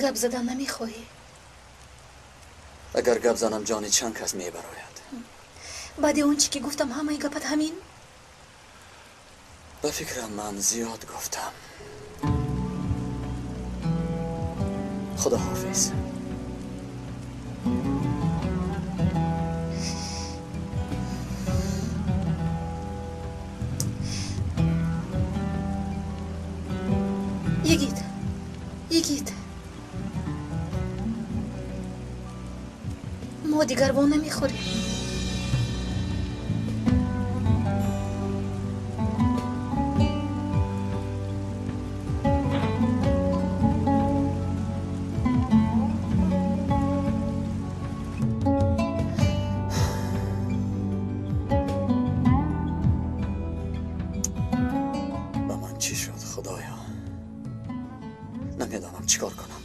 Гап задан намехоҳӣ? Агар гап занам, ҷони чанд кас мебарояд. Баъди он чӣ ки гуфтам, ҳамаи гапат ҳамин? Ба фикрам, ман зиёд гуфтам. Худоҳофиз. Йигит, Йигит, мо дигар во намехӯрем. Ба ман чӣ шуд, Худоё? Намедонам чӣ кор кунам.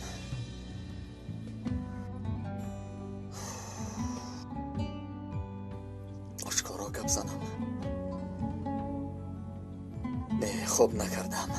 Ошкоро гап занам? Не, хуб накардам.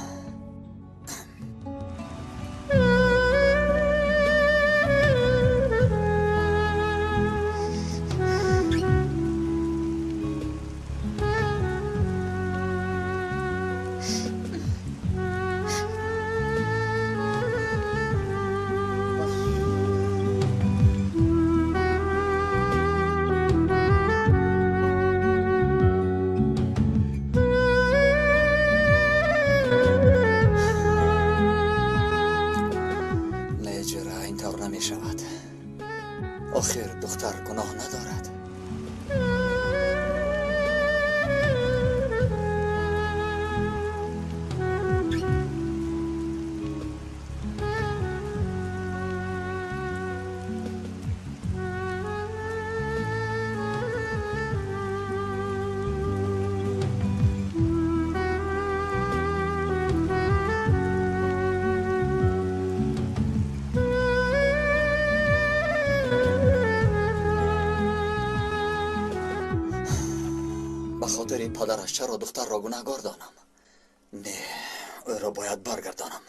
Не, ҷура, ин тавр намешавад. Охир духтар гуноҳ надорад. Ба хотири падараш чаро духтарро гунаҳгор донам? Не, ӯро бояд баргардонам.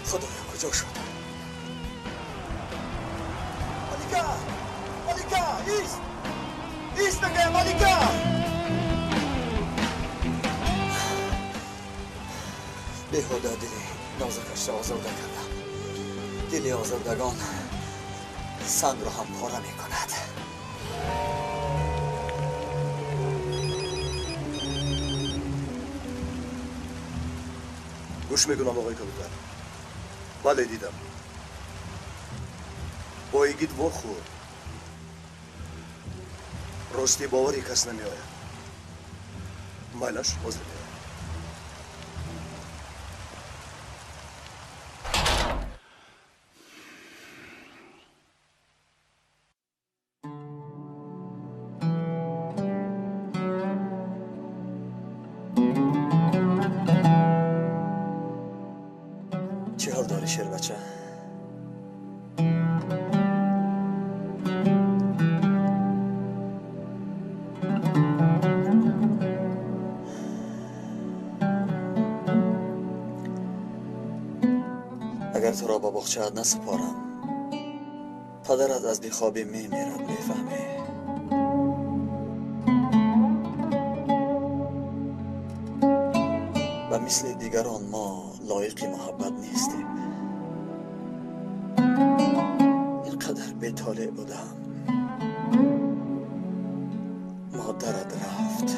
Худоё, куҷо шуд? Малика! Малика! Ист! Ист, мегӯям, Малика! Беҳуда дили нозукашро озурда кардам. Дили озурдагон сангро ҳам пора мекунад. Гӯш мекунам, оқои кабутар. Бале, дидам. Бо Йигит вохӯрд. Ростӣ, бовари кас намеояд. Майлаш, ҳозир меояд. Чӣ ҳол дорӣ, шербача? Агар туро ба боғчаат насупорам, падарат аз бехобӣ мемирад, мефаҳмӣ? Ба мисли дигарон мо лоиқи муҳаббат нестем. Ин қадар бетолеъ будам. Модарат рафт,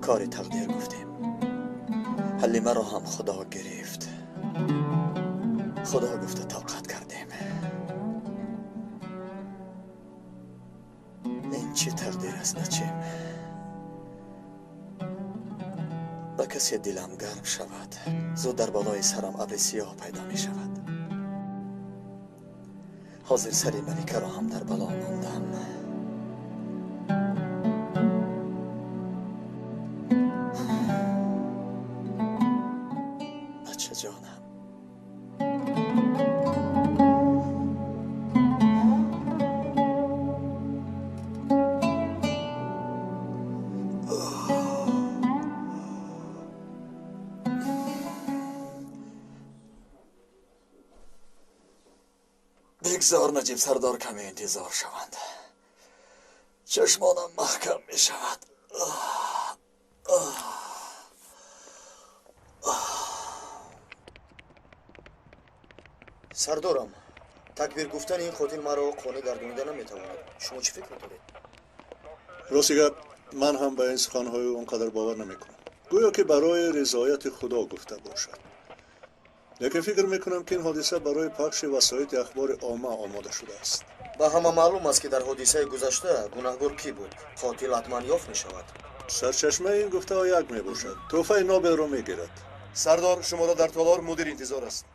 кори тақдир гуфтем. Ҳалимаро ҳам Худо гирифт. Худо гуфта тоқат кардем. Ин чӣ тақдир аст, бачем? Ба касе дилам гарм шавад, зуд дар болои сарам абри сиёҳ пайдо мешавад. Ҳозир сари Маликаро ҳам дар бало мондам. Ҷонам. Бигзор Наҷиб сардор каме интизор шаванд. Чашмонам маҳкам мешавад. Сардорам, такбир гуфтани ин қотил маро қонеъ гардонида наметавонад. Шумо чӣ фикр доред? Рости гап, ман ҳам ба ин суханҳои он қадар бовар намекунам. Гӯё ки барои ризояти Худо гуфта бошад. Лекин фикр мекунам, ки ин ҳодиса барои пахши васоити ахбори омма омода шудааст. Ба ҳама маълум аст, ки дар ҳодисаи гузашта гунаҳгор кӣ буд. Қотил ҳатман ёфт мешавад. Сарчашмаи ин гуфтаҳо як мебошад. Тӯҳфаи Нобелро мегирад. Сардор, шуморо дар толор мудир интизор аст.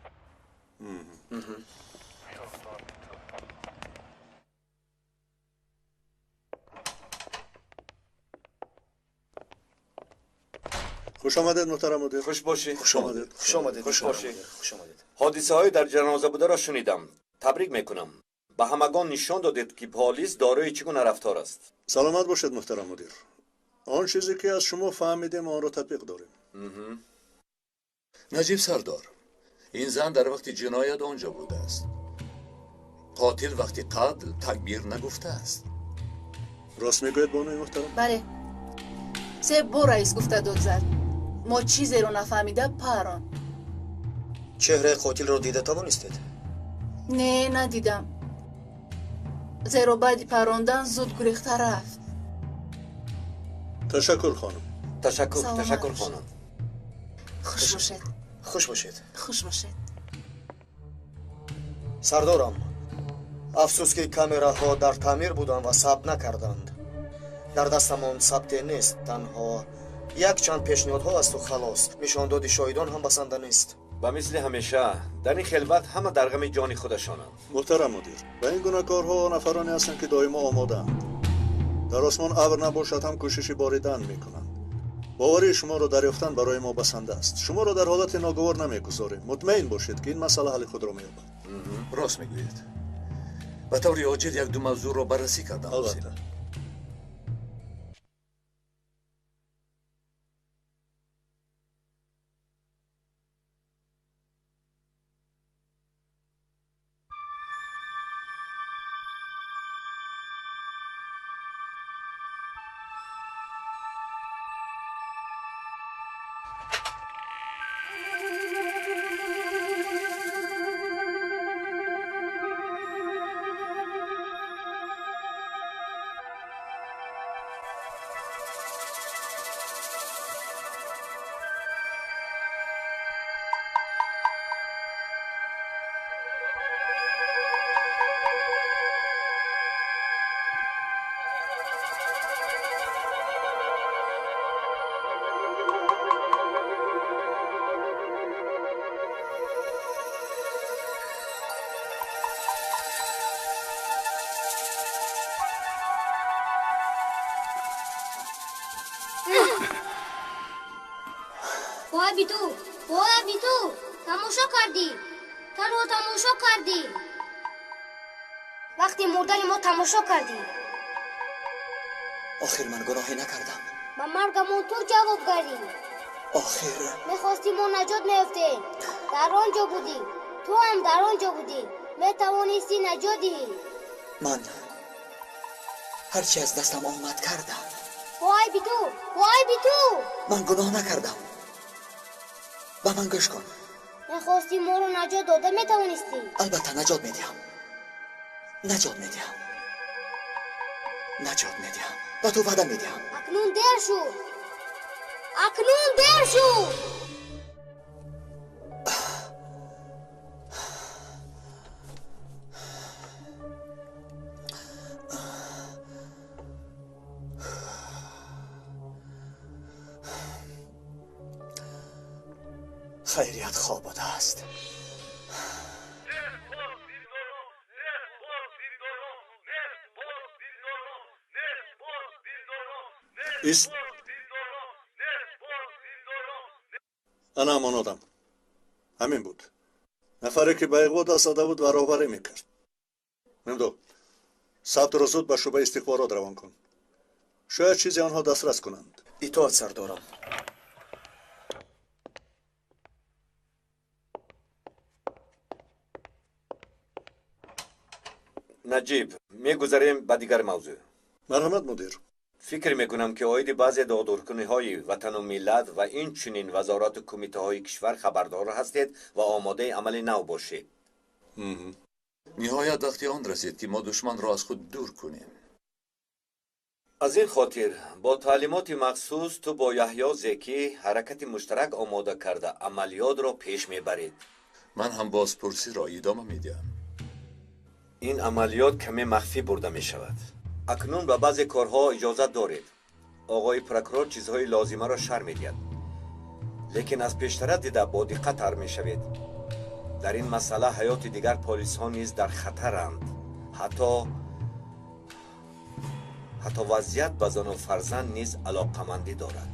Хуш омадед, муҳтарам мудир. Хуш бошӣ. Хуш омадед. Хуш омадед. Хуш бошӣ. Хуш омадед. Ҳодисаҳои дар ҷаноза бударо шунидам. Табрик мекунам. Ба ҳамагон нишон додед, ки полис дорои чӣ гуна рафтор аст. Саломат бошед, муҳтарам мудир. Он чизе ки аз шумо фаҳмидем, онро татбиқ дорем. Наҷиб сардор, ин зан дар вақти ҷиноят он ҷо будааст. Қотил вақти қатл такбир нагуфтааст. Рост мегӯед, бонуи муҳтарам? Бале, се бор раис гуфта дод зад. Мо чизеро нафаҳмида парон. Чеҳраи қотилро дида тавонистед? Не, надидам, зеро баъди парондан зуд гурехта рафт. Ташаккур, хонум. Ташаккур, ташаккур, хонум. Хуш бошед. Хуш бошед. Хуш бошед. Сардорам, афсӯс, ки камераҳо дар таъмир буданд ва сабт накарданд. Дар дастамон сабте нест, танҳо якчанд пешниҳодҳо асту халос. Нишондоди шоҳидон ҳам басанда нест. Ба мисли ҳамеша дар ин хелват ҳама дар ғами ҷони худашонанд. Муҳтарам мудир, ба ин гуна корҳо нафароне ҳастанд, ки доимо омодаанд. Дар осмон абр набошад ҳам кӯшиши боридан мекунанд. Боварии шуморо дарёфтан барои мо басанда аст. Шуморо дар ҳолати ногувор намегузорем. Мутмаин бошед, ки ин масъала ҳалли худро меёбад. Рост мегӯед. Ба таври оҷил як-ду мавзӯъро баррасӣ кардам. Албатта. Биту, тамошо кардӣ, танҳо тамошо кардӣ. Вақти мурдани мо тамошо кардӣ. Охир ман гуноҳе накардам. Ба маргамон ту ҷавобгарӣ. Охир мехостӣ мо наҷот меёфтем. Дар он ҷо будӣ, ту ҳам дар он ҷо будӣ. Метавонистӣ наҷот диҳӣ. Ман ҳарчи аз дастам омад кардам. Вой биту, вой биту! Ман гуноҳ накардам. Ба ман гӯш кун. Мехостӣ моро наҷот дода метавонистӣ. Албатта наҷот медиҳам. Наҷот медиҳам. Наҷот медиҳам. Ба ту ваъда медиҳам. Акнун дер шуд. Акнун дер шуд. Хайрият хоб будааст. Ист. Ана ҳамон одам. Ҳамин буд. Нафаре ки ба иғво даст зада буд ва роҳбарӣ мекард. Мемдо, сабтро зуд ба шӯъбаи истихборот равон кун. Шояд чизе онҳо дастрас кунанд. Итоат, сардорам. Наҷиб, мегузарем ба дигар мавзӯъ. Марҳамат, мудир. Фикр мекунам, ки оиди баъзе додуркуниҳои ватану миллат ва инчунин вазорату кумитаҳои кишвар хабардор ҳастед ва омодаи амали нав бошед. Ниҳоят вақти он расид, ки мо душманро аз худ дур кунем. Аз ин хотир бо таълимоти махсус ту бо Яҳё Зекӣ ҳаракати муштарак омода карда амалиётро пеш мебаред. Ман ҳам бозпурсиро идома медиҳам. Ин амалиёт каме махфӣ бурда мешавад. Акнун ба баъзе корҳо иҷозат доред. Оғои прокурор чизҳои лозимаро шарҳ медиҳад, лекин аз пештара дида бодиққаттар мешавед. Дар ин масъала ҳаёти дигар полисҳо низ дар хатаранд. Ҳатто вазъият ба зану фарзанд низ алоқамандӣ дорад.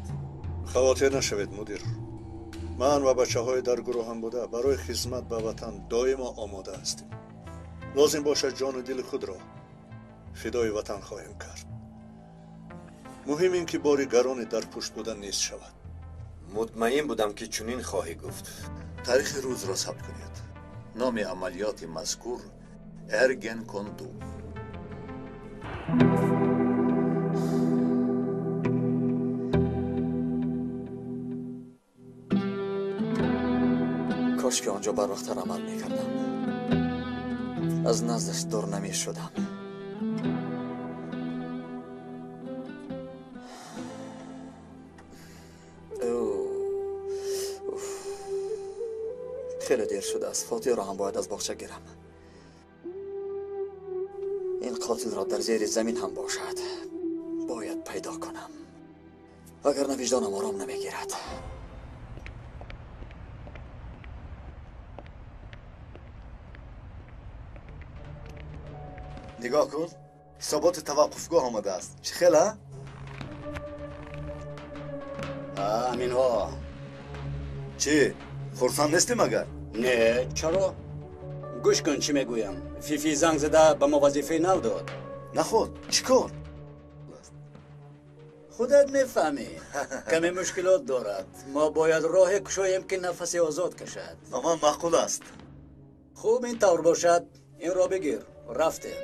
Хавотир нашавед, мудир. Ман ва бачаҳои дар гурӯҳам буда барои хизмат ба ватан доимо омода ҳастем. Лозим бошад, ҷону дили худро фидои ватан хоҳем кард. Муҳим ин ки бори гароне дар пушт будан нест шавад. Мутмаин будам, ки чунин хоҳӣ гуфт. Таърихи рӯзро сабт кунед. Номи амалиёти мазкур Эргенконду. Кош ки он ҷо барвақттар амал мекардам. Аз наздаш дур намешудам. Хеле дер шудааст. Фотиҳро ҳам бояд аз боғча гирам. Ин қотилро дар зери замин ҳам бошад бояд пайдо кунам, вагарна виҷдонам ором намегирад. Нигоҳ кун, ҳисоботи таваққуфгоҳ омадааст. Чӣ хел, а? Аминҳо. Чӣ, хурсанд нестӣ магар? Не, чаро? Гӯш кун, чӣ мегӯям. Фифи занг зада ба мо вазифаи нав дод. Наход, чӣ кор? Худат мефаҳмӣ, каме мушкилот дорад. Мо бояд роҳе кушоем, ки нафасе озод кашад. Ба ман маъқул аст. Хуб, ин тавр бошад. Инро бигир. Рафтем.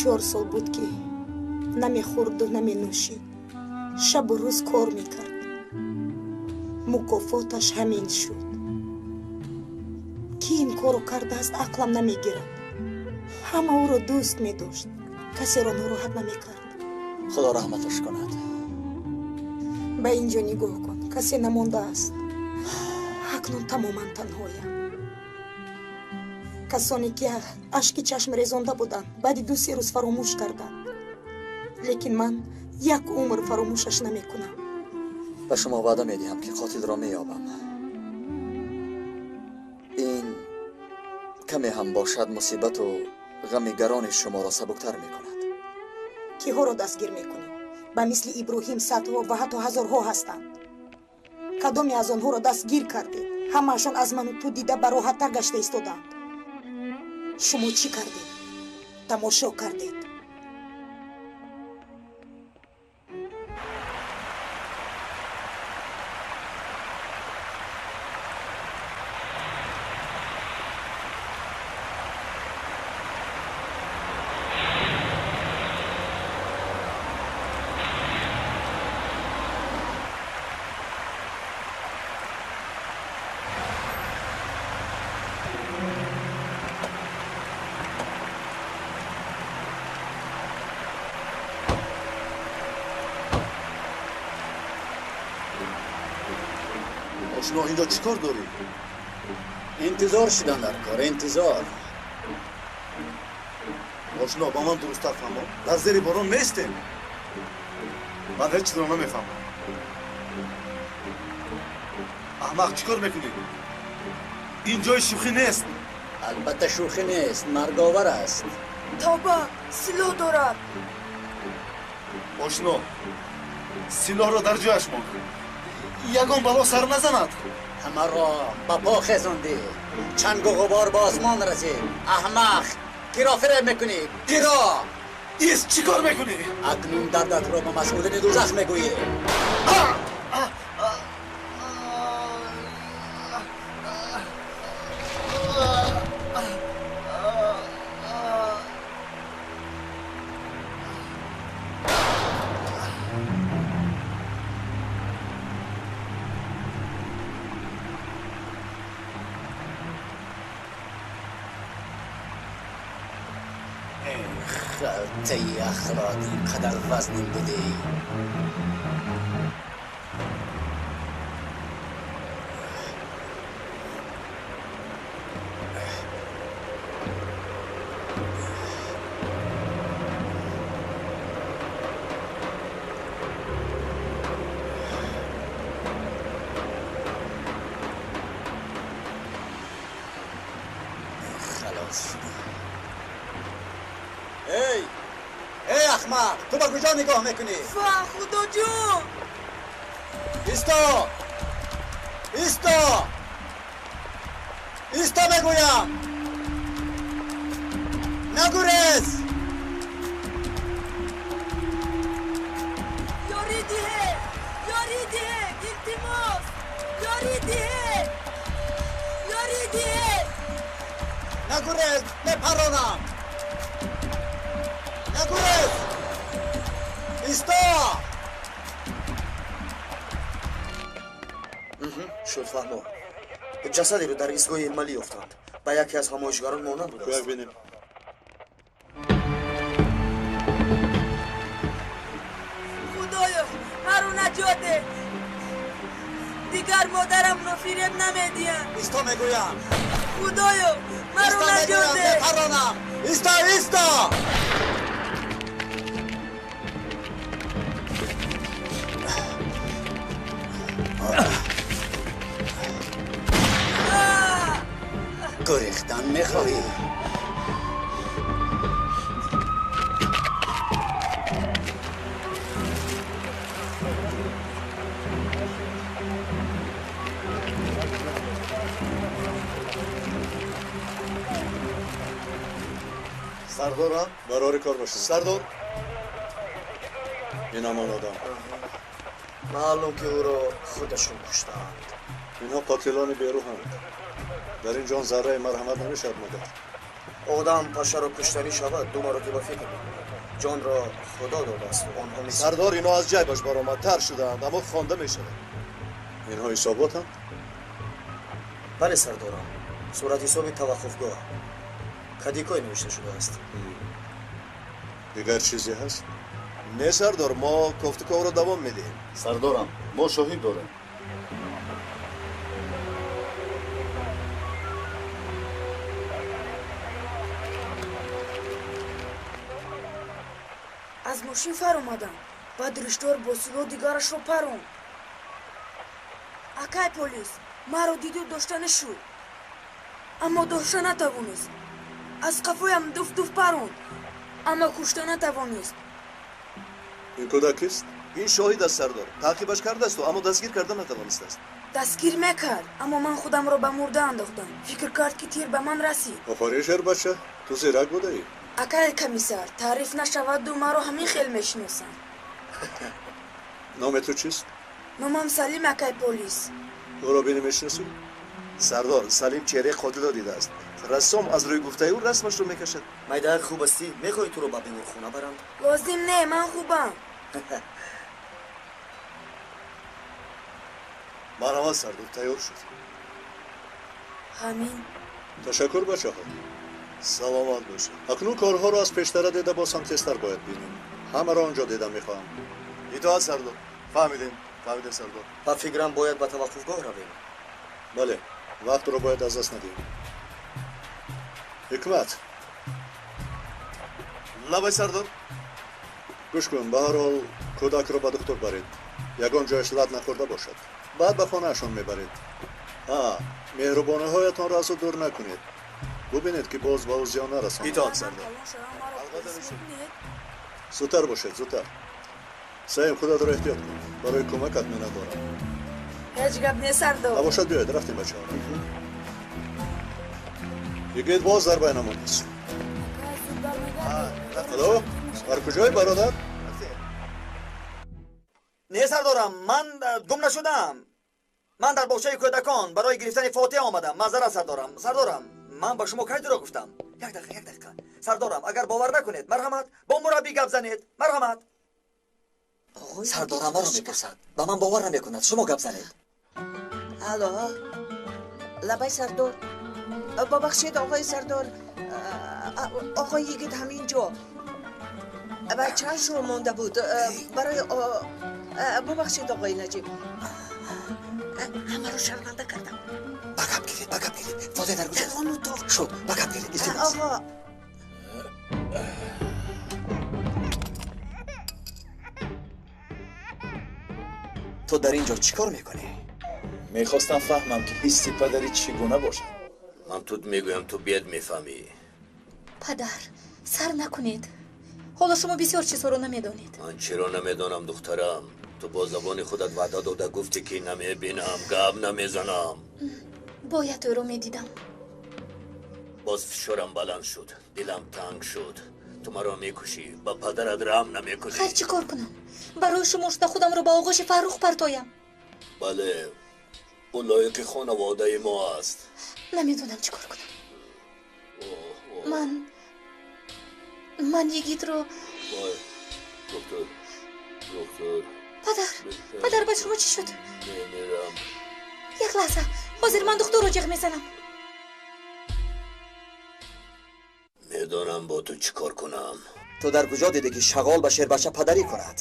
4 сол буд, ки намехӯрду наменӯшид, шабу рӯз кор мекард. Мукофоташ ҳамин шуд. Ки ин корро кардааст, ақлам намегирад. Ҳама ӯро дӯст медошт, касеро нороҳат намекард. Худо раҳматаш кунад. Ба ин ҷо нигоҳ кун, касе намондааст. Акнун тамоман танҳоям. Касоне ки ашки чашм резонда буданд, баъди 2-3 рӯз фаромӯш карданд, лекин ман як умр фаромӯшаш намекунам. Ба шумо ваъда медиҳам, ки қотилро меёбам. Ин каме ҳам бошад мусибату ғами гарони шуморо сабуктар мекунад. Киҳоро дастгир мекунем? Ба мисли Иброҳим садҳо ва ҳатто ҳазорҳо ҳастанд. Кадоме аз онҳоро дастгир кардед? Ҳамаашон аз ману ту дида бароҳаттар гашта истоданд. Шумо чӣ кардед? Тамошо кардед. Ошно, инҷо чӣ кор дорӣ? Интизор шудан дар кор, интизор. Ошно, ба ман дурусттар фаҳмо. Дар зери борон меистем. Ман ҳеҷ чизро намефаҳмам. Аҳмақ, чӣ кор мекунӣ? Ин ҷои шӯхӣ нест. Албатта шӯхӣ нест, марговар аст. Тавба, силоҳ дорад. Ошно, силоҳро дар ҷояш мон. Ягон бало сар назанад. Ҳамаро ба по хезондӣ. Чангу ғубор ба осмон расид. Аҳмақ, киро фиреб мекунӣ? Киро? Ис, чӣ кор мекунӣ? Акнун дардатро ба масъулини дӯзах мегӯӣ. خلطه اخلاق اینقدر وزنین بوده. خلاص شده. ای ای احمق، تو با کجا نگاه میکنی؟ خدا جون! ایستا! ایستا! ایستا میگویم! نگریز! یاری دیه! یاری دیه! التماس! یاری دیه! یاری دیه! نگریز! بپرانم! نگریز! ایستا! شد فهمو. ҷасадеро дар истгоҳи Элмалӣ ёфтанд. Ба яке аз ҳамоишгарон монанд будааст. Бинем. Худоё, маро наҷот деҳ. Дигар модарамро фиреб намедиҳам. Исто мегӯям. Худоё, маро наҷот деҳ. Мепаронам. Исто, исто! گریختن میخواهی؟ سردارم برای کار باشم. سردار، این همان آدم. معلوم که او را خودشون کشتند. اینها قاتلان بیروحند. در این جان ذره مرحمت نمیشد مادر. آدم پشه را کشتنی شود دو مرتبه فکر میکند. جان را خدا داده است و آنها نیست. سردار، اینا از جیبش برآمدتر شدند، اما خوانده میشود. اینها حساباتند؟ بله سردارم، صورت حساب توقفگاه کدیکای نوشته شده است. دیگر چیزی هست؟ نه سردار، ما کوفتکاو را دوام میدهیم. سردارم، ما شاهد داریم. Аз мошин фаромадам ва дриштор бо силоҳ дигарашро паронд. Акай полис маро диду дошта нашуд, аммо дошта натавонист. Аз қафоям дуф-дуф паронд, аммо кушта натавонист. Ин кӯдак кист? Ин шоҳид аст сардор. Таъқибаш кардасту, аммо дастгир карда натавонистааст. Дастгир мекард, аммо ман худамро ба мурда андохтам. Фикр кард, ки тир ба ман расид. Офарин, шербача, ту зирак будаӣ. Акай комиссар, таъриф нашаваду маро ҳамин хел мешиносанд. Номи ту чист? Номам Салим, акай полис. Ӯро бини мешиносӣ? Сардор, Салим чеҳраи қотилро дидааст. Рассом аз рӯи гуфтаи ӯ расмашро мекашад. Майдаак, хуб ҳастӣ? Мехоҳӣ туро ба беморхона баранд? Лозим не, ман хубам. Марҳамат сардор, тайёр шуд. Ҳамин. Ташаккур, бачаҳо. Саломат бошед. Акнун корҳоро аз пештара дида боз ҳам тезтар бояд бинем. Ҳамаро он ҷо дида мехоҳам. Итоат сардор. Фаҳмидем, фаҳмидем сардор. Ба фикрам, бояд ба таваққуфгоҳ равем. Бале, вақтро бояд аз даст надиҳем. Ҳикмат. Лабай сардор. Гӯш кун, ба ҳар ҳол кӯдакро ба духтур баред. Ягон ҷояш лат нахӯрда бошад. Баъд ба хонаашон мебаред. Меҳрубониҳоятонро аз ӯ дур накунед. Бубинед ки боз ба ӯ зиён нарасонад. Итоат сардор. Зудтар бошед, зудтар. Саим, худатро эҳтиёт кун. Барои кӯмакат миннатдорам. Ҳеҷ гап не сардор. Набошад, биёед, рафтем бачаҳо. Йигит боз дар байнамон аст. Алло, бар куҷои бародар? Не сардорам, ман гум нашудам. Ман дар боғчаи кӯдакон барои гирифтани фотиҳа омадам. Маъзарат сардорам. Сардорам, ман ба шумо кай дурӯғ гуфтам? Як дақиқа, як дақиқа. Сардорам, агар бовар накунед, марҳамат, бо мураббӣ гап занед. Марҳамат. Сардорам маро мепурсад. Ба ман бовар намекунад. Шумо гап занед. Алло, лабай сардор. Бубахшед оғои сардор, оғои йигит ҳамин ҷо. Бачаашро монда буд барои. Бубахшед оғои Наҷиб, ҳамаро шарманда кардам. Ба гап гиред, ба гап гиред. Фотиҳа дар куҷост? Дар он утоқ. Шуд, ба гап гиред, илтимос. Оғо. Ту дар ин ҷо чӣ кор мекунӣ? Мехостам фаҳмам ки ҳисси падарӣ чӣ гуна бошад. Ман тут мегӯям, ту бед мефаҳмӣ. Падар, сар накунед. Ҳоло шумо бисёр чизҳоро намедонед. Ман чиро намедонам, духтарам? Ту бо забони худат ваъда дода гуфтӣ ки намебинам, гап намезанам. Бояд ӯро медидам. Боз фишорам баланд шуд, дилам танг шуд. Ту маро мекушӣ, ба падарат раҳм намекунӣ. Хайр, чӣ кор кунам? Барои шумо шуда худамро ба оғӯши Фаррух партоям. Бале, ӯ лоиқи хонаводаи мо аст. Намедонам чӣ кор кунам. Ман йигитро. Вой, доктор, доктор. Падар, падар, ба шумо чӣ шуд? Мемирам. Як лаҳза, ҳозир ман духтурро ҷеғ мезанам. Медонам бо ту чӣ кор кунам. Ту дар куҷо дидӣ ки шағол ба шербача падарӣ кунад?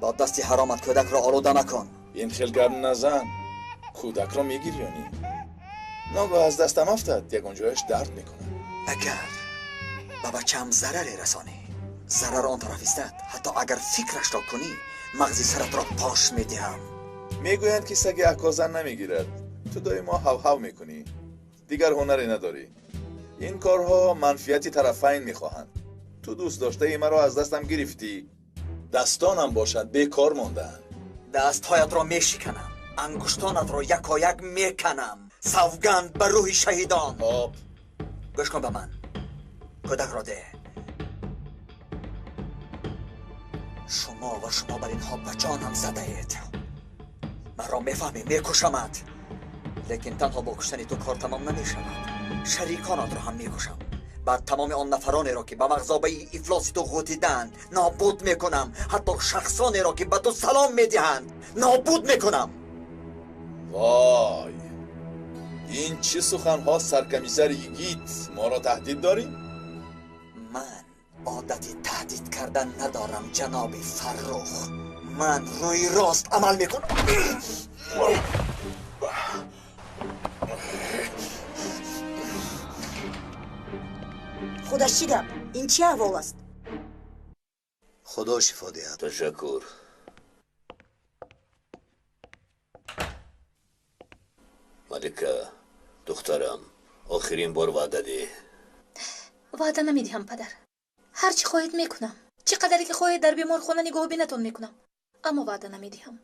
Бо дасти ҳаромат кӯдакро олуда накун. Ин хел гап назан. Кӯдакро мегирёнӣ. Ногоҳ аз дастам афтад, ягон ҷояш дард мекунад. Агар ба бачаам зараре расонӣ, зарар он тараф истад. Ҳатто агар фикрашро кунӣ, мағзи саратро пош медиҳам. Мегӯянд ки саги аккозан намегирад. Ту доимо ҳавҳав мекунӣ. Дигар ҳунаре надорӣ. Ин корҳо манфиати тарафайн мехоҳанд. Ту дӯст доштаи маро аз дастам гирифтӣ. Дастонам бошад бекор мондаанд. Дастҳоятро мешиканам, ангуштонатро якояк меканам. Савганд ба рӯҳи шаҳидон. Хоб, гӯш кун ба ман. Кӯдакро деҳ. Шумо ва шумо бар инҳо ба ҷонам задаед. Маро мефаҳмӣ, мекушамад. Лекин танҳо бо куштани ту кор тамом намешавад. Шариконатро ҳам мекушам. Баъд тамоми он нафаронеро ки ба мағзобаи ифлоси ту ғӯтидаанд нобуд мекунам. Ҳатто шахсонеро ки ба ту салом медиҳанд нобуд мекунам. Вой, ин чӣ суханҳо, саркомиссар йигит? Моро таҳдид дорӣ? Ман одати таҳдид кардан надорам, ҷаноби Фаррух. Ман рӯи рост амал мекунам. Худаш чӣ гап? Ин чӣ аҳвол аст? Худо шифо диҳад. Ташаккур. Малика, духтарам, охирин бор ваъда деҳ. Ваъда намедиҳам, падар. Ҳар чӣ хоҳед мекунам. Чӣ қадаре ки хоҳед дар беморхона нигоҳубинатон мекунам. Аммо ваъда намедиҳам.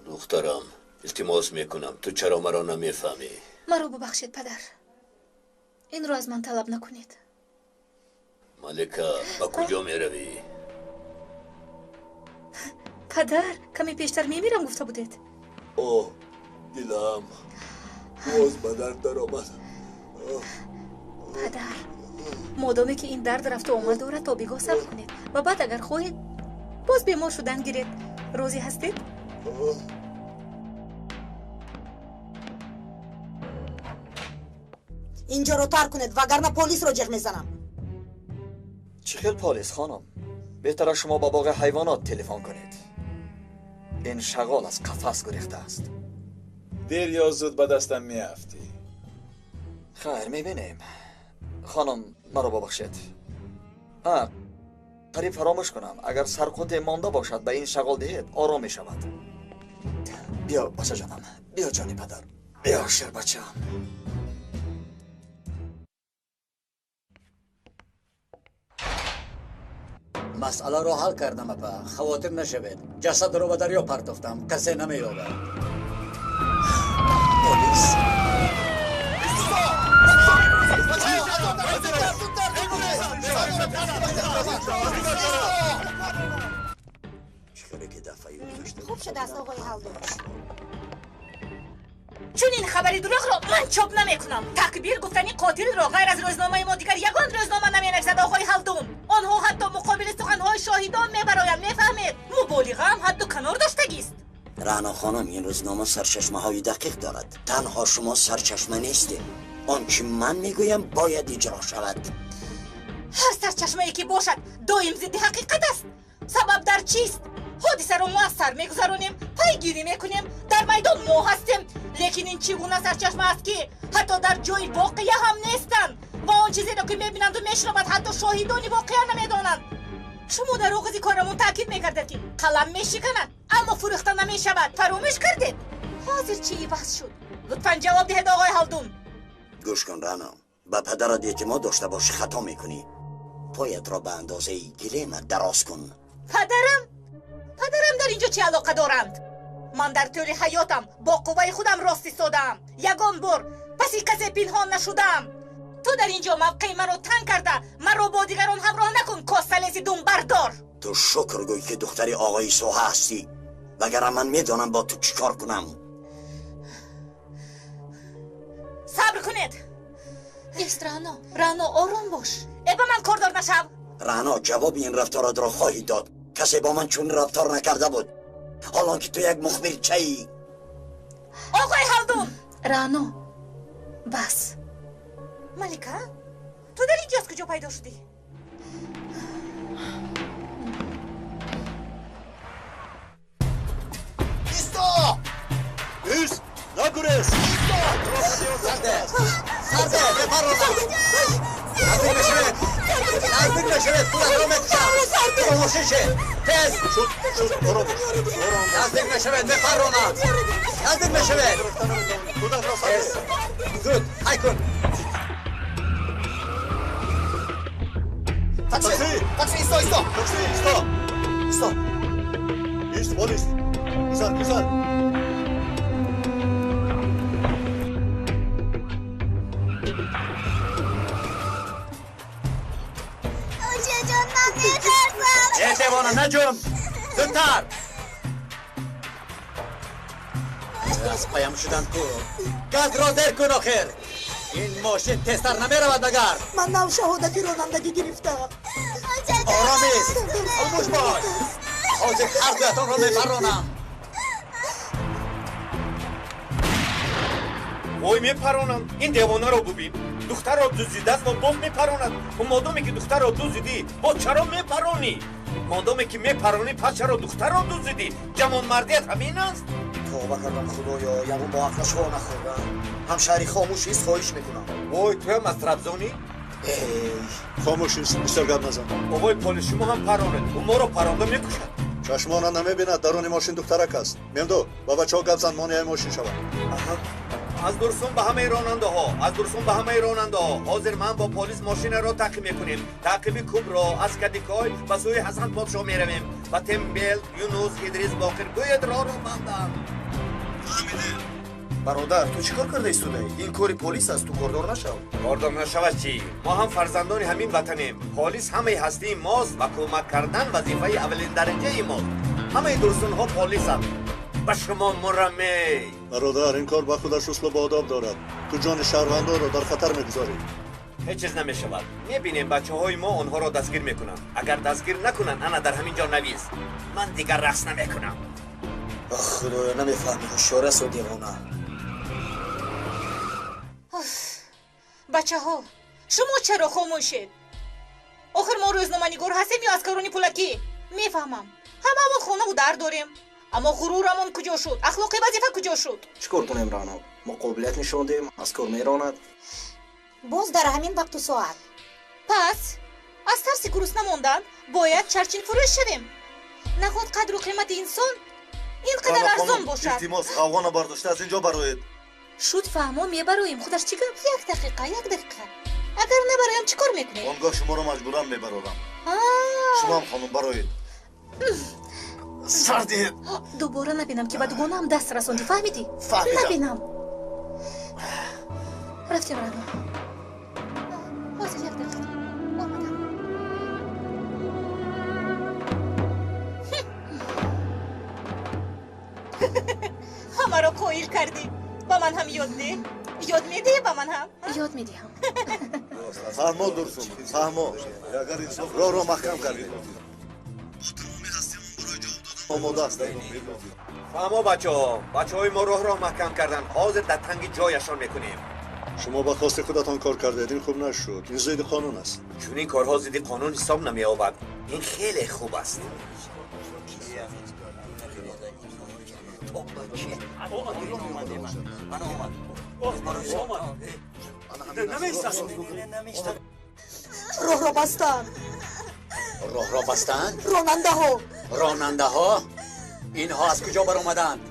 Духтарам, илтимос мекунам, ту чаро маро намефаҳмӣ? Маро бубахшед, падар. Инро аз ман талаб накунед. Малика, ба куҷо меравӣ? Падар, каме пештар мемирам гуфта будед. Оҳ, дилам боз ба дард даромад. Падар, модоме ки ин дард рафту омад дорад, то бегоҳ сабр кунед ва баъд агар хоҳед боз бемор шудан гиред. Розӣ ҳастед? Инҷоро тарк кунед, вагарна полисро ҷеғ мезанам. Чӣ хел полис, хонум? Беҳтара шумо ба боғи ҳайвонот телефон кунед. Ин шағол аз қафас гурехтааст. Дер ё зуд ба дастам меафтӣ. Хайр, мебинем. Хонум, маро бубахшед. Қариб фаромӯш кунам. Агар сарқуте монда бошад, ба ин шағол диҳед, ором мешавад. Биё, бачаҷонам, биё ҷони падар. Биё, шербачаам. Масъаларо ҳал кардам, апа. Хавотир нашавед. Ҷасадро ба дарё партофтам. Касе намеёбад. Полис! Хуб шудааст, оғои Ҳалдун. Чунин хабари дурӯғро ман чоп намекунам. Такбир гуфтани қотилро ғайр аз рӯзномаи мо дигар ягон рӯзнома наменависад, оғои Ҳалдун. Онҳо ҳатто муқобили суханҳои шоҳидон мебароянд, мефаҳмед? Муболиғаам ҳадду канор доштагист. Раъно хонум, ин рӯзнома сарчашмаҳои дақиқ дорад. Танҳо шумо сарчашма нестед. Он чи ман мегӯям бояд иҷро шавад. Ҳар сарчашмае ки бошад, доим зидди ҳақиқат аст. Сабаб дар чист? Ҳодисаро мо аз сар мегузаронем, пайгирӣ мекунем, дар майдон мо ҳастем. Лекин ин чӣ гуна сарчашма аст, ки ҳатто дар ҷои воқеа ҳам нестанд ва он чизеро ки мебинанду мешунаванд, ҳатто шоҳидони воқеа намедонанд. Шумо дар оғози корамон таъкид мекардед, ки қалам мешиканад, аммо фурӯхта намешавад. Фаромӯш кардед? Ҳозир чӣ иваз шуд? Лутфан ҷавоб диҳед, оғои Ҳалдун. Гӯш кун, Раъно, ба падарат эътимод дошта бошӣ, хато мекунӣ. Поятро ба андозаи гилемат дароз кун. Падарам? Падарам дар инҷо чӣ алоқа доранд? Ман дар тӯли ҳаётам бо қувваи худам рост истодаам. Ягон бор паси касе пинҳон нашудаам. Ту дар инҷо мавқеи маро танг карда, маро бо дигарон ҳамроҳ накун, косалеси думбардор. Ту шукр гӯй, ки духтари оғои соҳа ҳастӣ, вагарна ман медонам бо ту чӣ кор кунам. Сабр кунед. Ист, Раъно, Раъно, ором бош. Э, ба ман кордор нашав. Раъно, ҷавоби ин рафторатро хоҳӣ дод. Касе бо ман чунин рафтор накарда буд, ҳолон ки ту як мухбирчаӣ. Оғои Ҳалдун! Раъно, бас. Малика, ту дар инҷо аз куҷо пайдо шудӣ? Исто! Ист! Нагурез! Сарде! Сарде! Мепаронам! Наздик мешавед! Наздик мешавед! Худатро мекушам! Хомӯшӣ шед! Тез! Шуд, шуд, ором бош. Наздик мешавед! Мепаронам! Наздик мешавед! Тез! Зуд! Ҳай кун! Такси! Такси, исто, исто! Такси, исто! Исто! Ист, полис! Гузар, гузар! Очаҷон, ман метарсам. Э, девона, наҷум! Зудтар! Аз паям шуданд ку. Газро зер кун охир. Ин мошин тезтар намеравад магар? Ман нав шаҳодати ронандагӣ гирифтаам. Ором ист, хомӯш бош. Ҳозир ҳар дуятонро мепаронам. Вой, мепаронам. Ин девонаро бубин. Духтарро дуздидааст ва боз мепаронад. Модоме ки духтарро дуздидӣ, боз чаро мепаронӣ? Модоме ки мепаронӣ, пас чаро духтарро дуздидӣ? Ҷавонмардият ҳамин аст? Тавба кардам, худоё, ягон бо ақлашҳо нахӯрдам. Ҳамшаҳри хомӯш ист, хоҳиш мекунам. Вой, туям аз Трабзонӣ? Эй! Хомӯш ист, бисёр гап назан. Овои полис, шумо ҳам паронед. Ӯ моро паронда мекушад. Чашмона намебинад, даруни мошин духтарак аст. Мемдо, ба бачаҳо гап зан, монеаи мошин шавад. Аз Дурсун ба ҳамаи ронандаҳо, аз Дурсун ба ҳамаи ронандаҳо. Ҳозир ман бо полис мошинаро таъқиб мекунем. Таъқиби Кубро аз Кадикой ба сӯи Ҳасан подшоҳ меравем. Ба Тембел, Юнус, Идрис, Боқир гӯед роҳро банданд. Бародар, ту чӣ кор карда истодаӣ? Ин кори полис аст, ту кордор нашав. Кордор нашавад чӣ? Мо ҳам фарзандони ҳамин ватанем. Полис ҳамаи ҳастии мост ва кӯмак кардан вазифаи аввалиндараҷаи мост. Ҳамаи дурсунҳо полисанд. Ба шумо мураме. Бародар, ин кор ба худаш услуб одоб дорад. Ту ҷони шаҳрвандонро дар хатар мегузорӣ. Ҳеҷ чиз намешавад. Мебинем, бачаҳои мо онҳоро дастгир мекунанд. Агар дастгир накунанд, ана дар ҳамин ҷо навис. Ман дигар рақс намекунам. Ах, худоё, намефаҳми, ҳушёр аст ё девона. Бачаҳо, шумо чаро хомӯшед? Охир мо рӯзноманигор ҳастем ё аскарони пулакӣ? Мефаҳмам, ҳамаамон хонаву дар дорем. Аммо ғурурамон куҷо шуд? Ахлоқи вазифа куҷо шуд? Чӣ кор кунем, Рано? Мо қобилият нишон диҳем, аз кор меронад. Боз дар ҳамин вақту соат. Пас аз тарси гурусна мондан бояд чарчинфурӯш шавем. Наход қадру қимати инсон ин қадар арзон бошад. Илтимос, ғавғона бардошта аз ин ҷо бароед. Шуд, фаҳмо, мебароем. Худаш чӣ гап? Як дақиқа, як дақиқа. Агар набароям чӣ кор мекунед? Он гоҳ шуморо маҷбуран мебарорам. Шумоам, хонум, бароед. Сар диҳед. Дубора набинам, ки ба дугонаам даст расондӣ, фаҳмидӣ? Фаҳмидам. Набинам. Рафтем, Рано. Ҳозир, як дақиқа. Омадам. Ҳамаро қоил кардӣ. Ба ман ҳам ёд деҳ. Ёд медиҳӣ ба ман ҳам? Ёд медиҳам. Фаҳмо, Дурсун, фаҳмо. Роҳро маҳкам кардем. Омода ҳастем. Фаҳмо, бачаҳо. Бачаҳои мо роҳро маҳкам карданд. Ҳозир дар танги ҷояшон мекунем. Шумо ба хости худатон кор кардед, ин хуб нашуд. Ин зидди қонун аст. Чунин корҳо зидди қонун ҳисоб намеёбад. Ин хеле хуб аст. Роҳро бастанд. Роҳро бастанд? Ронандаҳо. Ронандаҳо? Инҳо аз куҷо баромаданд?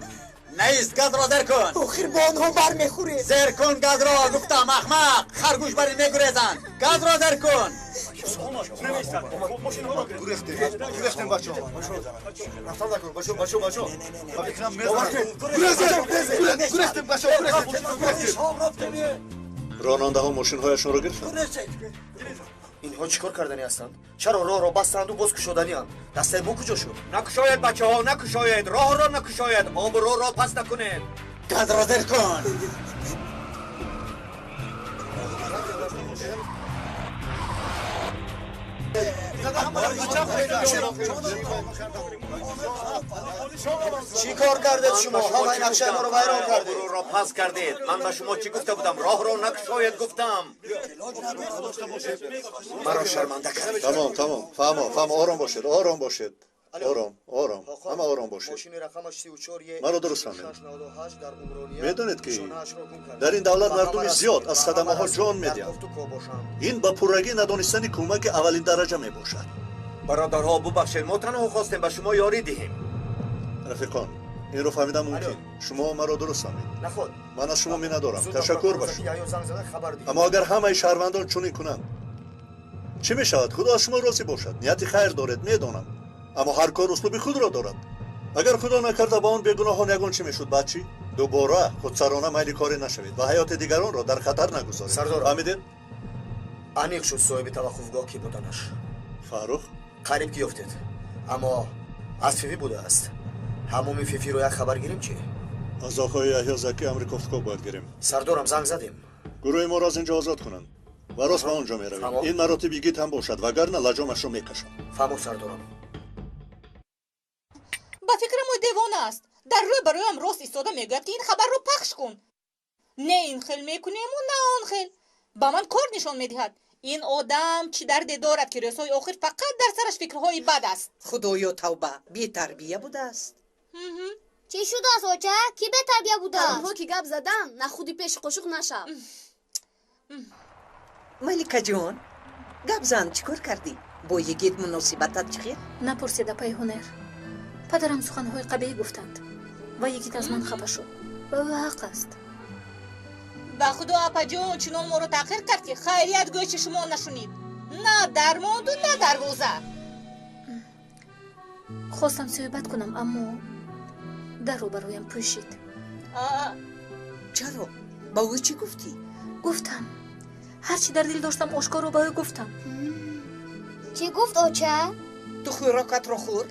Наист, газро зер кун. Охир бо онҳо бармехӯред. Зер кун газро, гуфтам, аҳмақ. Харгӯш барин мегурезанд. Газро зер кун. Гурехтем, бачаҳо. Рафтан накун, бачаҳо, бачаҳо, бачаҳо. Ба фикрам гурехтем, бачаҳо, гурехтем. Ронандаҳо мошинҳояшонро гирифтанд. Инҳо чӣ кор кардани ҳастанд? Чаро роҳро бастанду боз кушоданианд? Дастаи мо куҷо шуд? Накушоед, бачаҳо, накушоед. Роҳро накушоед. Обрӯро паст накунед. Газро зер кун. Чӣ кор кардед шумо? Ҳамаи нақшаи моро вайрон кардед. Обрӯро паст кардед. Ман ба шумо чӣ гуфта будам? Роҳро накушоед гуфтам. Маро шарманда кардед. Тамом, тамом. Фаҳмо, фаҳмо, ором бошед, ором бошед. Ором, ором, ҳама ором бошед. Маро дуруст фаҳмед. Медонед, ки дар ин давлат мардуми зиёд аз садамаҳо ҷон медиҳанд. Ин ба пуррагӣ надонистани кӯмаки аввалин дараҷа мебошад. Бародарҳо, бубахшед, мо танҳо хостем ба шумо ёрӣ диҳем. Рафиқон, инро фаҳмидан мумкин. Шумо маро дуруст фаҳмед. Ман аз шумо миннатдорам. Ташаккур ба шумо. Аммо агар ҳамаи шаҳрвандон чунин кунанд, чӣ мешавад? Худо аз шумо розӣ бошад. Нияти хайр доред, медонам. Аммо ҳар кор услуби худро дорад. Агар худо накарда ба он бегуноҳон ягон чӣ мешуд, баъд чӣ? Дубора худсарона майли корӣ нашавед ва ҳаёти дигаронро дар хатар нагузоред. Сардор, фаҳмидед? Аниқ шуд соҳиби таваққуфгоҳ ки буданаш. Фаррух? Қариб ки ёфтед, аммо аз Фифи будааст. Ҳамоми Фифиро як хабар гирем чӣ? Аз оқои Яҳё Заки амри кофтуков бояд гирем. Сардорам, занг задем. Гурӯҳи моро аз ин ҷо озод кунанд ва рост ба он ҷо меравем. Ин маротиб йигит ҳам бошад, вагарна лаҷомашро мекашам. Фаҳмо, сардорам. Ба фикрам, ӯ девона аст. Дар рӯй бароям рост истода мегӯяд, ки ин хабарро пахш кун. Не ин хел мекунему, на он хел. Ба ман кор нишон медиҳад. Ин одам чӣ дарде дорад, ки рӯзҳои охир фақат дар сараш фикрҳои бад аст. Худоё, тавба, бетарбия будааст. Чӣ шудааст, оча? Кӣ бетарбия будааст? Онҳо ки гап задан, на худи пеши қошуқ нашав. Маликаҷон, гап зан, чӣ кор кардӣ? Бо йигит муносибатат чӣ хел? Напурсед, апаи ҳунар. Падарам суханҳои қабеҳ гуфтанд ва йигит аз ман хафа шуд. Ба ӯ ҳақ аст. Ба худо, апаҷон, чунон моро таъхир кард, ки хайрият гӯши шумо нашунид. На дармонду, на дарвоза. Хостам суҳбат кунам, аммо дарро бароям пӯшид. Чаро? Ба ӯ чӣ гуфтӣ? Гуфтам. Ҳар чӣ дар дил доштам, ошкоро ба ӯ гуфтам. Чӣ гуфт, оча? Ту хӯрокатро хӯр.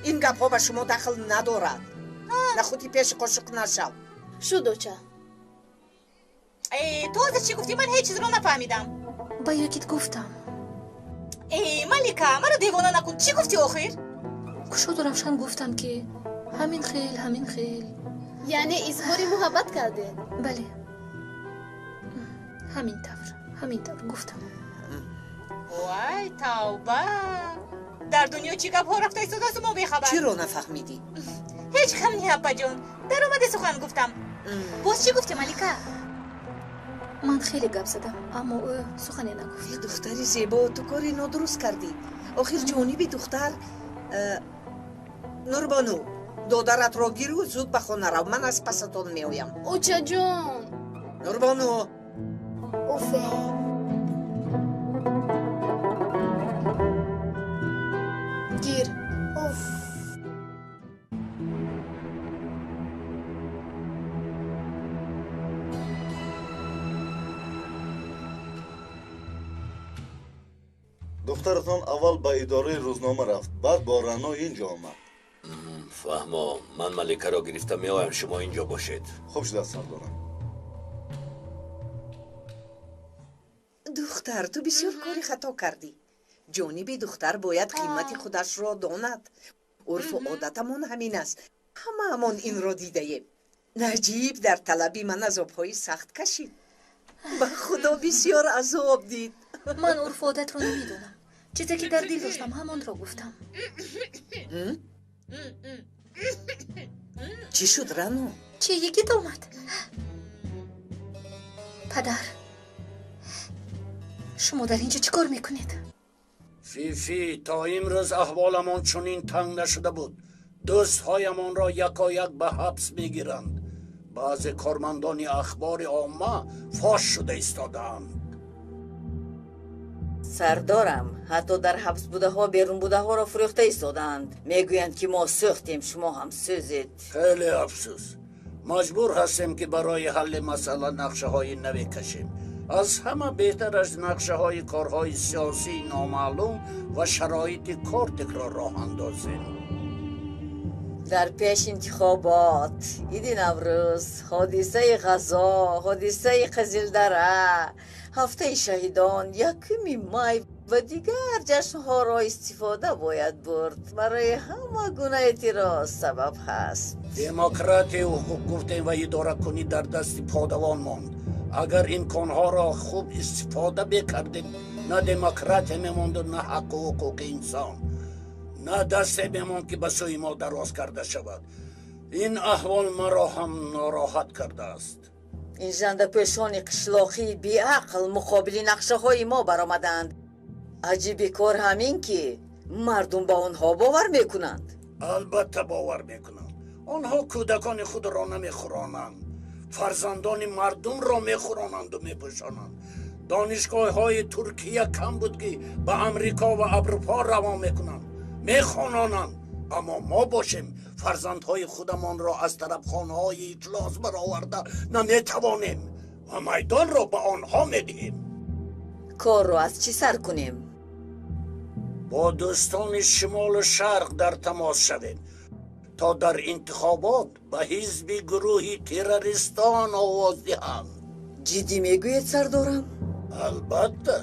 Ин гапҳо ба шумо дахл надорад. На худи пеши қошуқ нашав. Шуд, оча. Ту ҳозир чӣ гуфтӣ? Ман ҳеҷ чизро нафаҳмидам. Ба йигит гуфтам. Малика, маро девона накун. Чӣ гуфтӣ охир? Кушоду равшан гуфтам, ки ҳамин хел, ҳамин хел. Яъне изҳори муҳаббат кардед? Бале, ҳамин тавр, ҳамин тавр гуфтам. Вай, тавба! Дар дунё чӣ гапҳо рафта истодаасту мо бехабар? Чиро нафаҳмидӣ? Ҳеҷ Ҳеҷ ғам не, апаҷон. Даромади сухан гуфтам. Боз чӣ гуфтӣ, Малика? Ман хеле гап задам, аммо ӯ сухане нагуфт. Духтари зебо, ту кори нодуруст кардӣ. Охир ҷониби духтар. Нурбону, додаратро гиру зуд ба хона рав. Ман аз пасатон меоям. Очаҷон. Нурбону. Уфе. Гир. Уф. Духтаратон аввал ба идораи рӯзнома рафт, баъд бо Рано инҷо омад. Фаҳмо, ман Маликаро гирифта меоям, шумо инҷо бошед. Хуб шудааст, сардорам. Духтар, ту бисёр кори хато кардӣ. Ҷониби духтар бояд қимати худашро донад. Урфу одатамон ҳамин аст. Ҳамаамон инро дидаем. Наҷиб дар талаби ман азобҳои сахт кашид. Ба худо бисёр азоб дид. Ман урфу одатро намедонам. Чизе ки дар дил доштам, ҳамонро гуфтам. Чӣ шуд, Рано? Чӣ, йигит омад? Падар, шумо дар инҷо чӣ кор мекунед? Фифи, то имрӯз аҳволамон чунин танг нашуда буд. Дӯстҳоямонро якояк ба ҳабс мегиранд. Баъзе кормандони ахбори омма фош шуда истодаанд. Сардорам, ҳатто дар ҳабсбудаҳо берунбудаҳоро фурӯхта истодаанд. Мегӯянд, ки мо сӯхтем, шумо ҳам сӯзед. Хеле афсӯс. Маҷбур ҳастем, ки барои ҳалли масъала нақшаҳои наве кашем. Аз ҳама беҳтараш нақшаҳои корҳои сиёсии номаълум ва шароити кортикро роҳ андозем. Дар пеш интихобот, иди Наврӯз, ҳодисаи ғазо, ҳодисаи Қизилдара, ҳафтаи шаҳидон, 1 май ва дигар ҷашнҳоро истифода бояд бурд. Барои ҳама гуна эътироз сабаб ҳаст. Демократияю ҳуқуқ гуфтем ва идоракунӣ дар дасти подавон монд. Агар имконҳоро хуб истифода мекардем, на демократия мемонду, на ҳаққу ҳуқуқи инсон, на дасте мемонд, ки ба сӯи мо дароз карда шавад. Ин аҳвол маро ҳам нороҳат кардааст. Ин жандапӯшони қишлоқии беақл муқобили нақшаҳои мо баромаданд. Аҷиби кор ҳамин, ки мардум ба онҳо бовар мекунанд. Албатта бовар мекунанд. Онҳо кӯдакони худро намехӯронанд, фарзандони мардумро мехӯронанду мепӯшонанд. Донишгоҳҳои Туркия кам буд, ки ба Амрико ва Аврупо равон мекунанд, мехононанд. Аммо мо бошем, фарзандҳои худамонро аз тарабхонаҳои ифлос бароварда наметавонем ва майдонро ба онҳо медиҳем. Корро аз чӣ сар кунем? Бо дӯстони шимолу шарқ дар тамос шавем, то дар интихобот ба ҳизби гурӯҳи террористон овоз диҳанд. Ҷиддӣ мегӯед, сардорам? Албатта.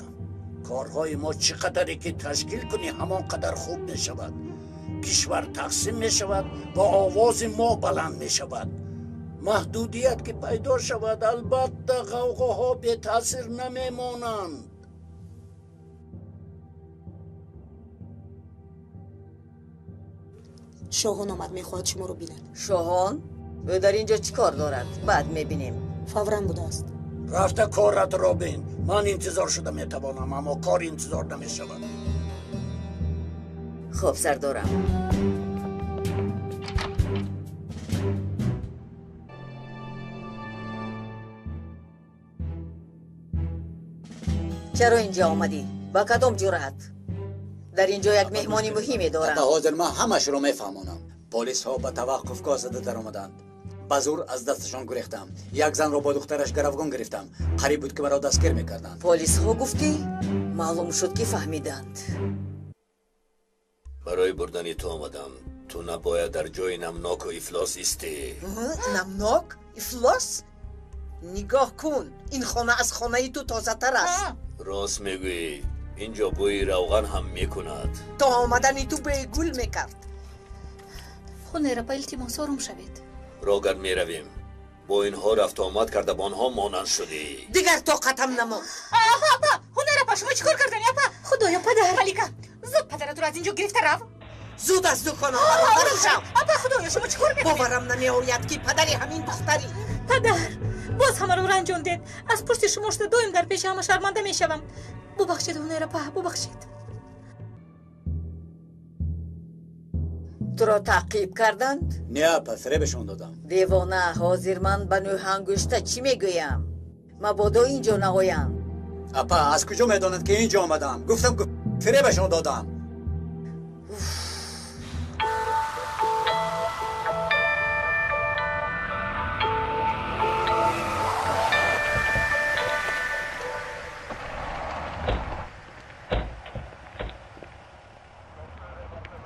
Корҳои мо чӣ қадаре ки ташкил кунӣ, ҳамон қадар хуб мешавад. Кишвар тақсим мешавад ва овози мо баланд мешавад. Маҳдудият ки пайдо шавад, албатта ғавғоҳо бетаъсир намемонанд. Шоҳон омад, мехоҳад шуморо бинад. Шоҳон? Ӯ дар ин ҷо чӣ кор дорад? Баъд мебинем. Фавран будааст. Рафта коратро бин. Ман интизор шуда метавонам, аммо кор интизор намешавад. Хуб, сардорам. Чаро инҷо омадӣ? Ба кадом ҷуръат? Дар ин ҷо як меҳмони муҳиме дорам. Ҳатто ҳозир ман ҳамашро мефаҳмонам. Полисҳо ба таваққуфгоҳ зада даромаданд. Ба зур аз дасташон гурехтам. Як занро бо духтараш гаравгон гирифтам. Қариб буд, ки маро дастгир мекарданд. Полисҳо гуфтӣ? Маълум шуд, ки фаҳмиданд. Барои бурдани ту омадам. Ту набояд дар ҷои намноку ифлос истӣ. Намнок? Ифлос? Нигоҳ кун, ин хона аз хонаи ту тозатар аст. Рост мегӯӣ. Инҷо бӯи равған ҳам мекунад. То омадани ту бӯи гул мекард. Ҳунера, ба илтимос ором шавед. Рогар меравем. Бо инҳо рафту омад карда, ба онҳо монанд шудӣ. Дигар тоқатам намонд. Апа, апа, Ҳунер апа, шумо чӣ кор кардани, апа? Худоё, падар. Малика, зуд падаратро аз инҷо гирифта рав. Зуд аз дуконам баровар шав. Апа, худоё, шумо чӣ кор мекунед? Боварам намеояд, ки падари ҳамин духтарӣ. Падар, боз ҳамаро ранҷондед. Аз пушти шумо шуда доим дар пеши ҳама шарманда мешавам. Бубахшед, Ҳунайра апа, бубахшед. Туро таъқиб карданд? Не, апа, фиребашон додам. Девона, ҳозир ман ба нӯҳангушта чӣ мегӯям? Мабодо инҷо наоям. Апа, аз куҷо медонанд, ки инҷо омадам? Гуфтам, ки фиребашон додам.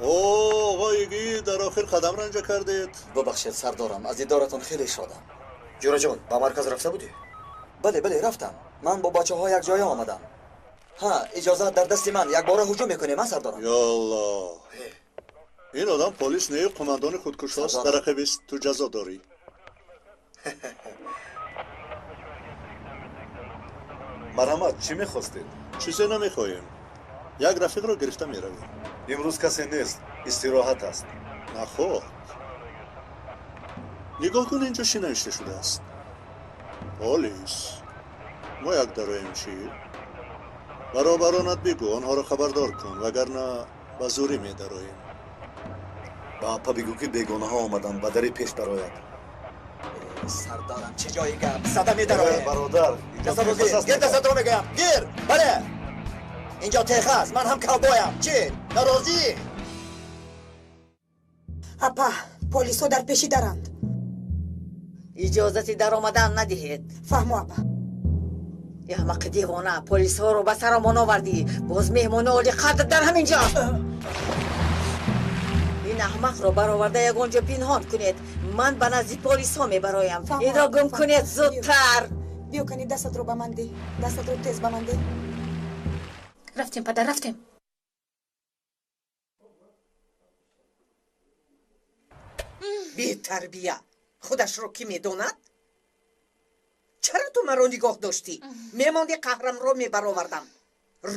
Оғои, дар охир қадам ранҷа кардед. Бубахшед, сардорам, аз дидоратон хеле шодам. Ҷураҷон, ба марказ рафта будӣ? Бале, бале, рафтам. Ман бо бачаҳо якҷоя омадам. Ҳа, иҷозат дар дасти ман, якбора ҳуҷум мекунем, а сардорам? Ё Аллоҳ, ин одам полис не, қумандони худкушост. Дар ақибист, ту ҷазо дорӣ. Марҳамат, чӣ мехостед? Чизе намехоҳем. Як рафиқро гирифта меравем. Имрӯз касе нест, истироҳат аст. Наход, нигоҳ кун, инҷо чӣ навишта шудааст. Полис. Мо як дароем чӣ? Баробаронат бигӯ, онҳоро хабардор кун, вагарна ба зурӣ медароем. Ба апа бигӯ, ки бегонаҳо омаданд, ба дари пеш дарояд. Сардарам, чӣ ҷои гап зада медароем? Бародар, гир дастатро мегӯям, гир. Бале, инҷо теха аст, ман ҳам кавбоям. Чӣ, норозӣ? Апа, полисҳо дар пеши даранд. Иҷозати даромадан надиҳед. Фаҳмо, апа. Аҳмақи девона, полисҳоро ба саромон овардӣ. Боз меҳмони олиқадр дар ҳамин ҷо. Ин аҳмақро бароварда ягон ҷо пинҳон кунед. Ман ба назди полисҳо мебароям. Инро гум кунед зудтар. Биё, кани дастатро ба ман деҳ. Дастатро тез ба ман деҳ. Рафтем, падар, рафтем. Бетарбия, худашро кӣ медонад? Чаро ту маро нигоҳ доштӣ? Мемонди, қаҳрамро мебаровардам.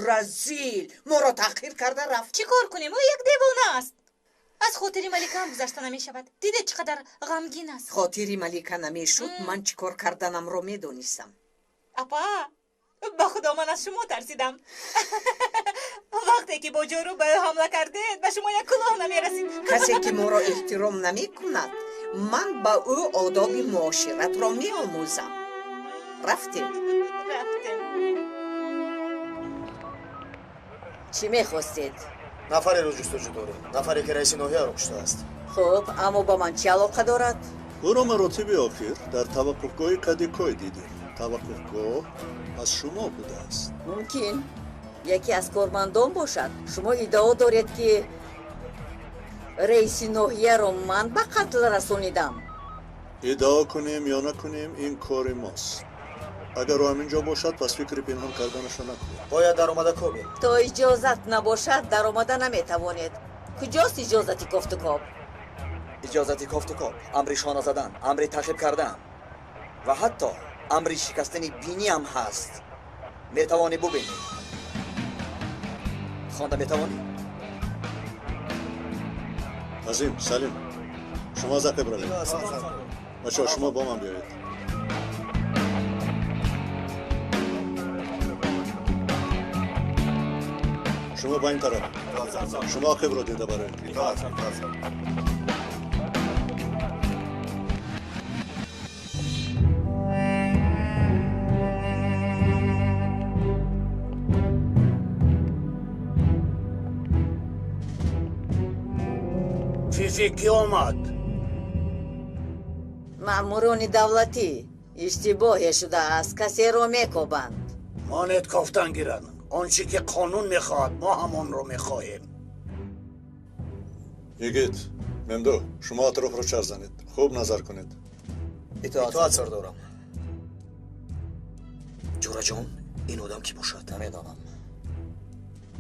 Разил, моро таъхир карда рафт. Чӣ кор кунем? Ӯ як девона аст. Аз хотири малика ҳам гузашта намешавад. Дидед, чӣ қадар ғамгин аст? Хотири малика намешуд, ман чӣ кор карданамро медонистам. Апа, ба худо, ман аз шумо тарсидам. Вақте ки бо ҷорӯ ба ӯ ҳамла кардед, ба шумо як кулоҳ намерасид. Касе ки моро эҳтиром намекунад, ман ба ӯ одоби муоширатро меомӯзам. Рафтем. Рафтем. Чӣ мехостед? Нафареро ҷустуҷӯ дорем, нафаре ки раиси ноҳияро куштааст. Хуб, аммо ба ман чӣ алоқа дорад? Ӯро маротиби охир дар таваққуфгоҳи Кадикой дидем. Таваққуфгоҳ аз шумо будааст. Мумкин яке аз кормандон бошад. Шумо иддао доред, ки раиси ноҳияро ман ба қатл расонидам? Иддао кунем ё накунем, ин кори мост. Агар ӯ ҳамин ҷо бошад, пас фикри пинҳон карданашро накунед. Бояд даромада кобем. То иҷозат набошад, даромада наметавонед. Куҷост иҷозати кофтукоб? Иҷозати кофтукоб, амри шона задан, амри таъқиб кардан ва ҳатто амри шикастани биниам ҳаст. Метавонӣ бубинӣ. Хонда метавонӣ? Азим, Салим, шумо аз ақиб равед. Бачаҳо, шумо бо ман биёед. Шумо ба ин тараф. Шумо ақибро дида бароед. Фифи, кӣ омад? Маъмурони давлатӣ. Иштибоҳе шудааст, касеро мекобанд. Монед кофтан гиранд. Он чӣ ки қонун мехоҳад, мо ҳамонро мехоҳем. Йигит, Мемду, шумо атрофро чарх занед, хуб назар кунед. Итоат, сардорам. Ҷураҷон, ин одам кӣ бошад? Намедонам.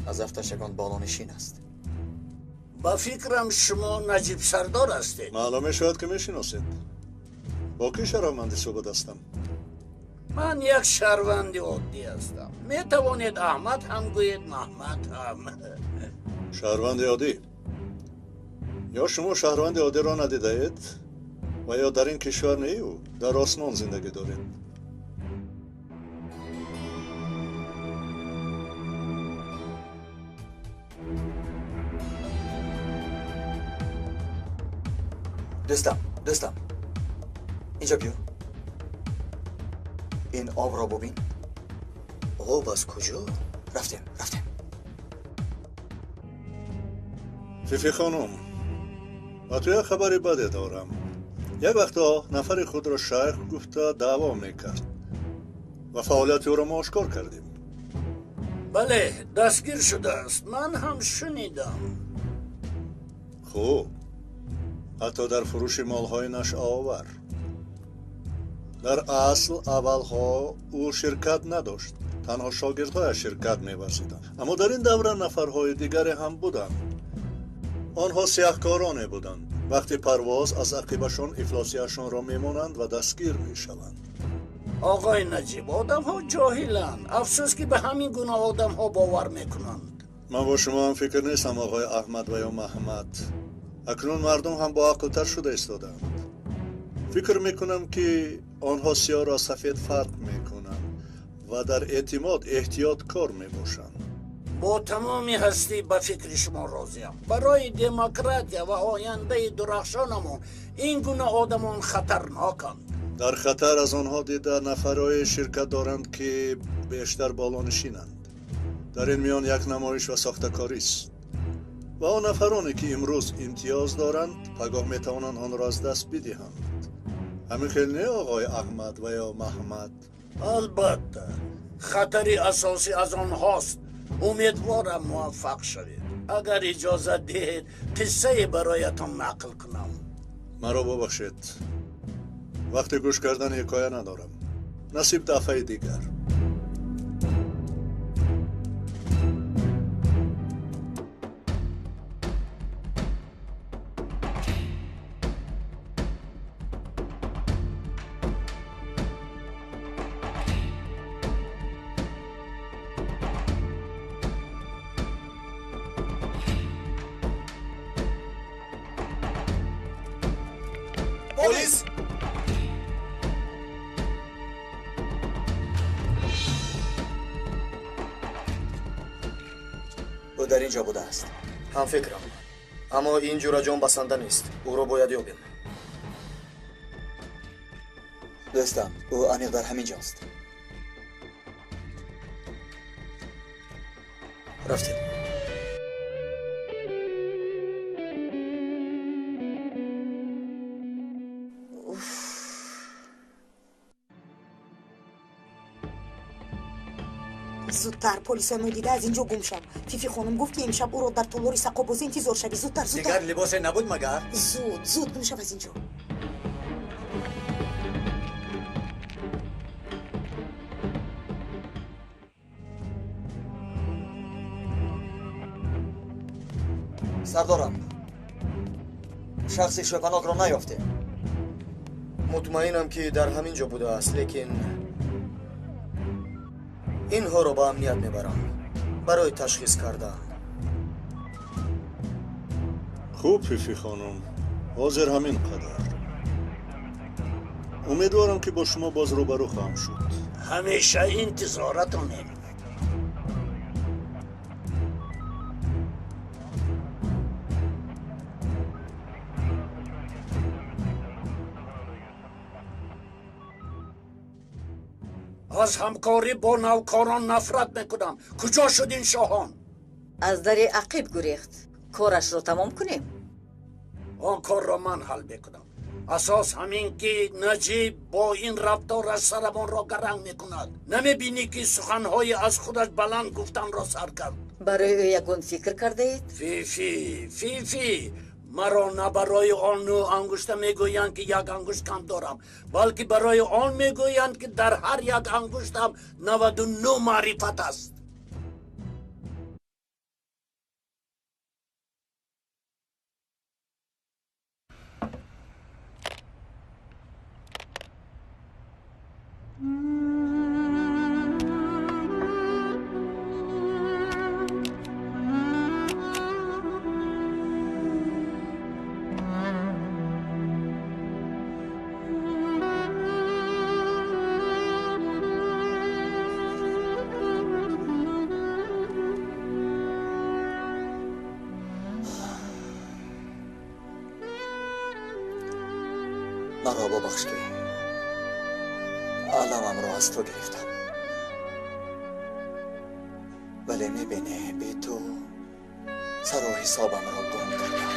Аз афташ ягон болонишин аст. Ба фикрам, шумо Наҷиб сардор ҳастед. Маълум мешавад, ки мешиносед. Бо кӣ шарафманди суҳбат ҳастам? Ман як шаҳрванди оддӣ ҳастам. Метавонед Аҳмад ҳам гӯед, Маҳмад ҳам. Шаҳрванди оддӣ, Ё шумо шаҳрванди оддиро надидаед ва ё дар ин кишвар нею дар осмон зиндагӣ доред. Дӯстам, дӯстам, инҷо биё. Ин обро бубин. Об аз куҷо? Рафтем, рафтем. Фифи хонум, ба ту як хабари баде дорам. Як вақтҳо нафари худро шайх гуфта даъво мекард ва фаъолияти ӯро мо ошкор кардем. Бале, дастгир шудааст. Ман ҳам шунидам. Хуб, ҳатто дар фурӯши молҳои нашъаовар. Дар асл аввалҳо ӯ ширкат надошт, танҳо шогирдҳояш ширкат меварзиданд. Аммо дар ин давра нафарҳои дигаре ҳам буданд. Онҳо сиёҳкороне буданд. Вақти парвоз аз ақибашон ифлосияшонро мемонанд ва дастгир мешаванд. Оғои Наҷиб, одамҳо ҷоҳиланд. Афсӯс, ки ба ҳамин гуна одамҳо бовар мекунанд. Ман бо шумо ҳам фикр нестам, оғои Аҳмад ва ё Маҳмад. Акнун мардум ҳам боақлтар шуда истодаанд. Фикр мекунам, ки онҳо сиёҳро аз сафед фарқ мекунанд ва дар эътимод эҳтиёткор мебошанд. Бо тамоми ҳастӣ ба фикри шумо розиям. Барои демократия ва ояндаи дурахшонамон ин гуна одамон хатарноканд. Дар хатар аз онҳо дида нафарҳое ширкат доранд, ки бештар болонишинанд. Дар ин миён як намоиш ва сохтакорист. Ва он нафароне, ки имрӯз имтиёз доранд, пагоҳ метавонанд онро аз даст бидиҳанд. Ҳамин хел не, оғои Аҳмад ва ё Маҳмад? Албатта, хатари асосӣ аз онҳост. Умедворам муваффақ шавед. Агар иҷозат диҳед, қиссае бароятон нақл кунам. Маро бубахшед, вақти гӯш кардан ҳикоя надорам. Насиб дафъаи дигар. Полис! Ӯ дар ин ҷо будааст. Ҳамфикрам, аммо ин ҷураҷон басанда нест. Ӯро бояд ёбем. Дӯстам, ӯ аниқ дар ҳамин ҷост. Рафтем. Зудтар, полисоно дида аз ин ҷо гум шав. Фифи хонум гуфт, ки имшаб ӯро дар толори сақобозӣ интизор шавӣ. Зудтар, зудтар. Дигар либосе набуд магар? Зуд, зуд гум шав аз ин ҷо. Сардорам, шахси шӯпанокро наёфтем. Мутмаинам, ки дар ҳамин ҷо будааст, лекин инҳоро ба амният мебарам барои ташхис кардан. Хуб, Фифи хонум, ҳозир ҳамин қадар. Умедворам, ки бо шумо боз рӯбарӯ хоҳам шуд. Ҳамеша интизоратонем. Аз ҳамкорӣ бо навкорон нафрат мекунам. Куҷо шуд ин шоҳон? Аз дари ақиб гурехт. Корашро тамом кунем. Он корро ман ҳал мекунам. Асос ҳамин, ки Наҷиб бо ин рафтораш сарамонро гаранг мекунад. Намебинӣ, ки суханҳои аз худаш баланд гуфтанро сар кард? Барои ӯ ягон фикр кардаед? Фифи, Фифи, маро на барои он нӯ ангушта мегӯянд, ки як ангушт кам дорам, балки барои он мегӯянд, ки дар ҳар як ангуштам 99 маърифат аст. Маро бубахш ки аламамро аз ту гирифтам. Вале мебинӣ бе ту сару ҳисобамро гум кардам.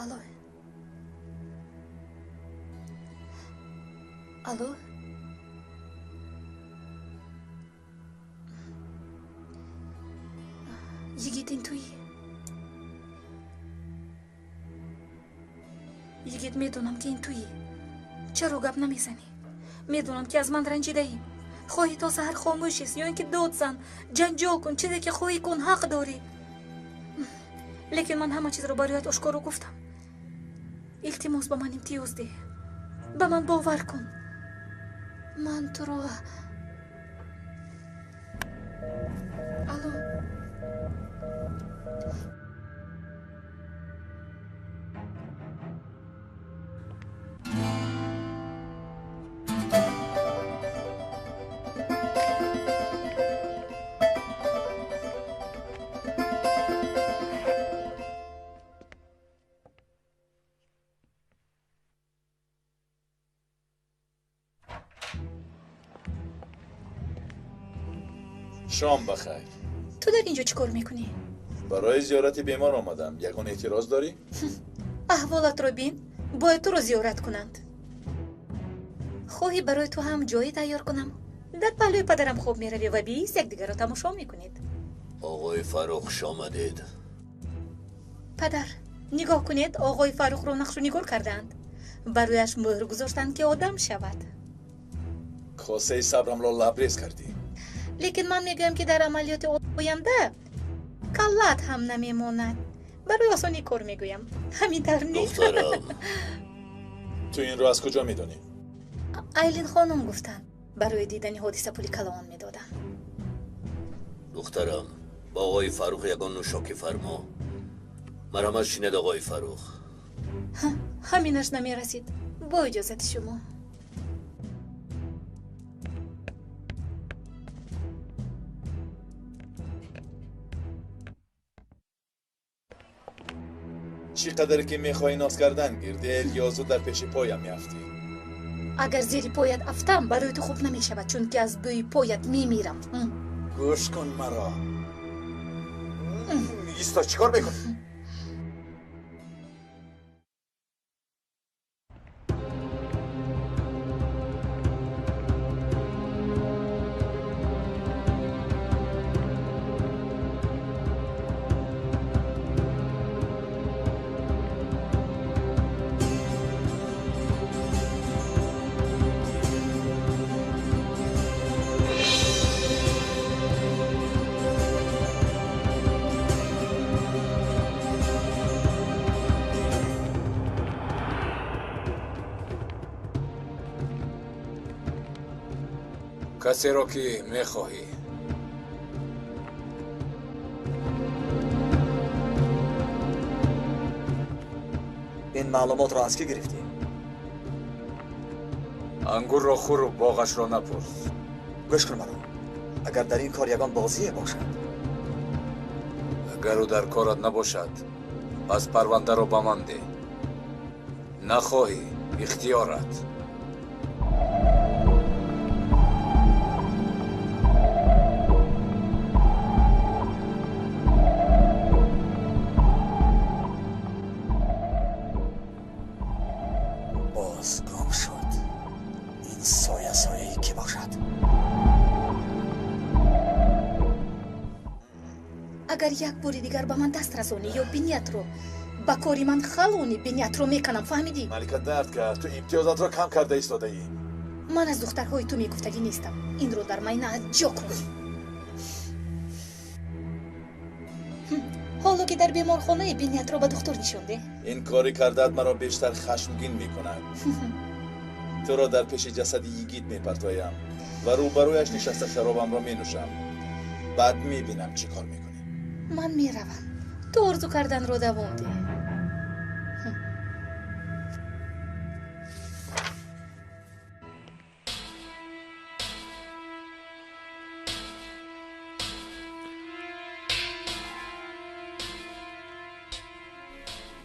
Алло. Алло. Йигит, ин туӣ? Йигит, медонам ки ин туӣ. Чаро гап намезанӣ? Медонам ки аз ман ранҷидаӣ. Хоҳӣ то саҳар хомӯш ист ё ин ки дод зан, ҷанҷол кун, чизе ки хоҳӣ кун, ҳақ дорӣ. Лекин ман ҳама чизро бароят ошкоро гуфтам. Илтимос, ба ман имтиёз деҳ. Ба ман бовар кун. Ман туро... Алло. Шом бахайр. Ту дар инҷо чӣ кор мекунӣ? Барои зиёрати бемор омадам. Ягон эътироз дорӣ? Аҳволатро бин, бояд туро зиёрат кунанд. Хоҳӣ барои ту ҳам ҷое тайёр кунам? Дар паҳлӯи падарам хоб меравӣ ва бист якдигарро тамошо мекунед. Оғои Фаррух, хуш омадед. Падар, нигоҳ кунед, оғои Фаррухро нақшу нигор кардаанд. Барояш мӯҳр гузоштанд, ки одам шавад. Косаи сабрамро лабрез кардӣ. Лекин ман мегӯям, ки дар амалиёти оянда каллат ҳам намемонад. Барои осонии кор мегӯям. Ҳамин тавр нест? Духтарам. Ту инро аз куҷо медонӣ? Айлин хонум гуфтанд, барои дидани ҳодиса пули калон медодам. Духтарам, ба оғои Фаррух ягон нӯшокӣ фармо. Марҳамат шинед, оғои Фаррух. Ҳаминаш намерасид. Бо иҷозати шумо. Чӣ қадар ки мехоҳӣ ноз кардан гир, дер ё зуд дар пеши поям меафтӣ. Агар зери поят афтам, барои ту хуб намешавад, чунки аз бӯи поят мемирам. Гӯш кун маро. Исто, чӣ кор мекунӣ? Касеро ки мехоҳӣ. Ин маълумотро аз кӣ гирифтӣ? Ангурро хӯру боғашро напурс. Гӯш кун маро. Агар дар ин кор ягон бозие бошад. Агар ӯ дар корат набошад, пас парвандаро ба ман деҳ. Нахоҳӣ, ихтиёрат. Агар як бори дигар ба ман даст расонӣ ё биниятро ба кори ман халонӣ, биниятро меканам, фаҳмидӣ? Малика, дард кард. Ту имтиёзатро кам карда истодаӣ. Ман аз духтарҳои ту мегуфтагӣ нестам. Инро дар майнаат ҷо кун. Ҳоло ки дар беморхонаи биниятро ба духтур нишон деҳ. Ин кори кардаат маро бештар хашмгин мекунад. Туро дар пеши ҷасади йигит мепартоям ва рӯбарӯяш нишаста шаробамро менӯшам. Баъд мебинам чӣ кор мекунӣ. Ман меравам. Ту орзу карданро давом деҳ.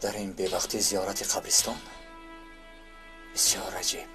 Дар ин бевақтӣ зиёрати қабристон бисёр аҷиб.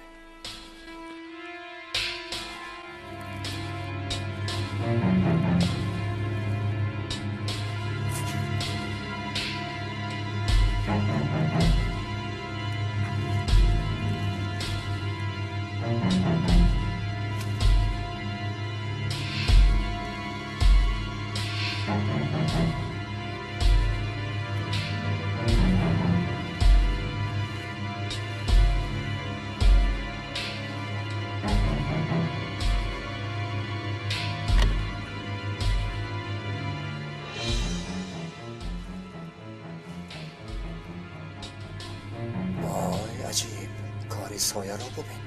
Сояро бубин.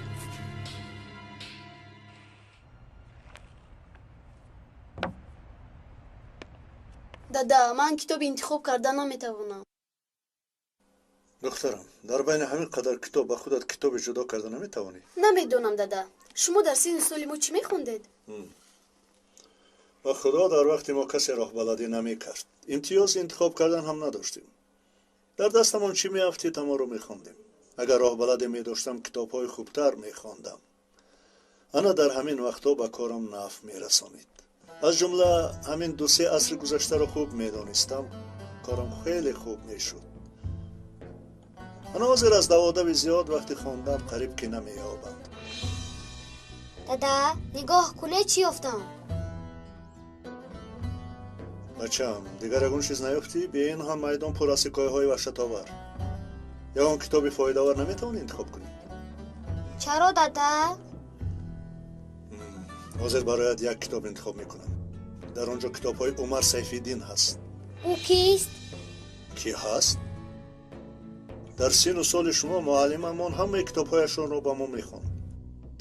Дада, ман китоб интихоб карда наметавонам. Духтарам, дар байни ҳамин қадар китоб ба худат китобе ҷудо карда наметавонӣ? Намедонам, дада. Шумо дар синни соли мо чӣ мехондед? Ба худо, дар вақти мо касе роҳбаладӣ намекард. Имтиёз интихоб кардан ҳам надоштем. Дар дастамон чӣ меафтид, ҳамонро мехондем. Агар роҳбаладе медоштам, китобҳои хубтар мехондам. Ана дар ҳамин вақтҳо ба корам нафъ мерасонид. Аз ҷумла ҳамин ду-се асри гузаштаро хуб медонистам, корам хеле хуб мешуд. Ана ҳозир аз даводави зиёд вақти хондан қариб ки намеёбам. Дада, нигоҳ кунед чӣ ёфтам. Бачам, дигар ягон чиз наёфтӣ? Бе ин ҳам майдон пур аз ҳикояҳои ваҳшатовар. Ягон китоби фоидаовар наметавонӣ интихоб кунӣ? Чаро, дада? Ҳозир барояд як китоб интихоб мекунам. Дар он ҷо китобҳои Умар Сайфиддин ҳаст. Ӯ кист? Кӣ ҳаст? Дар сину соли шумо муаллимамон ҳамаи китобҳояшонро ба мо мехонд.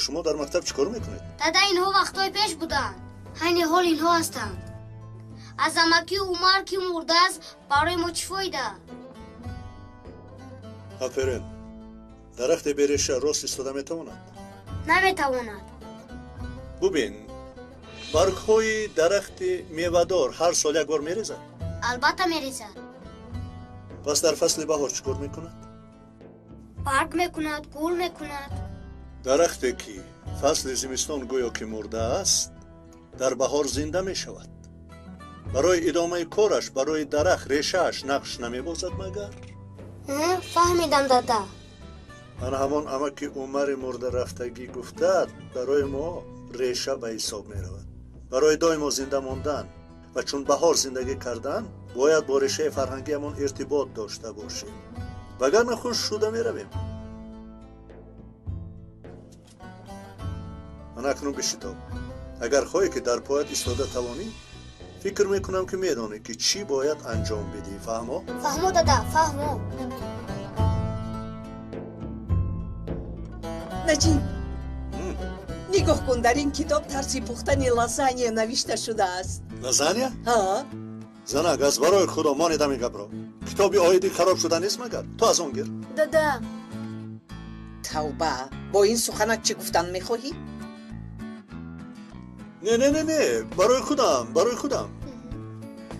Шумо дар мактаб чӣ кор мекунед? Дада, инҳо вақтҳои пеш буданд. Ҳайни ҳол инҳо ҳастанд. Аз амаки Умар ки мурдааст, барои мо чӣ фоида? Аферин. Дарахти береша рост истода метавонад? Наметавонад. Бубин, баргҳои дарахти мевадор ҳар сол як бор мерезад? Албатта мерезад. Пас дар фасли баҳор чӣ кор мекунад? Барг мекунад, гул мекунад. Дарахте ки фасли зимистон гӯё ки мурдааст, дар баҳор зинда мешавад. Барои идомаи кораш барои дарахт решааш нақш намебозад магар? Фаҳмидам, дада. Ана ҳамон амаки Умари мурдарафтагӣ гуфтад, барои мо реша ба ҳисоб меравад. Барои доимо зинда мондан ва чун баҳор зиндагӣ кардан бояд бо решаи фарҳангиамон иртибот дошта бошем, вагарна хушк шуда меравем. Ана акнун бишитоб. Агар хоҳӣ ки дар поят истода тавонӣ, фикр мекунам ки медонӣ ки чӣ бояд анҷом бидиҳӣ. Фаҳмо? Фаҳмо, дада, фаҳмо. Наҷиб, нигоҳ кун, дар ин китоб тарзи пухтани лазанья навишта шудааст. Лазанья? Ҳа. Занак, аз барои худо монедам ин гапро. Китоби оиди хароб шуда нест магар? Ту аз он гир. Дада. Тавба, бо ин суханат чӣ гуфтан мехоҳӣ? Не, не, не, не, барои худам, барои худам.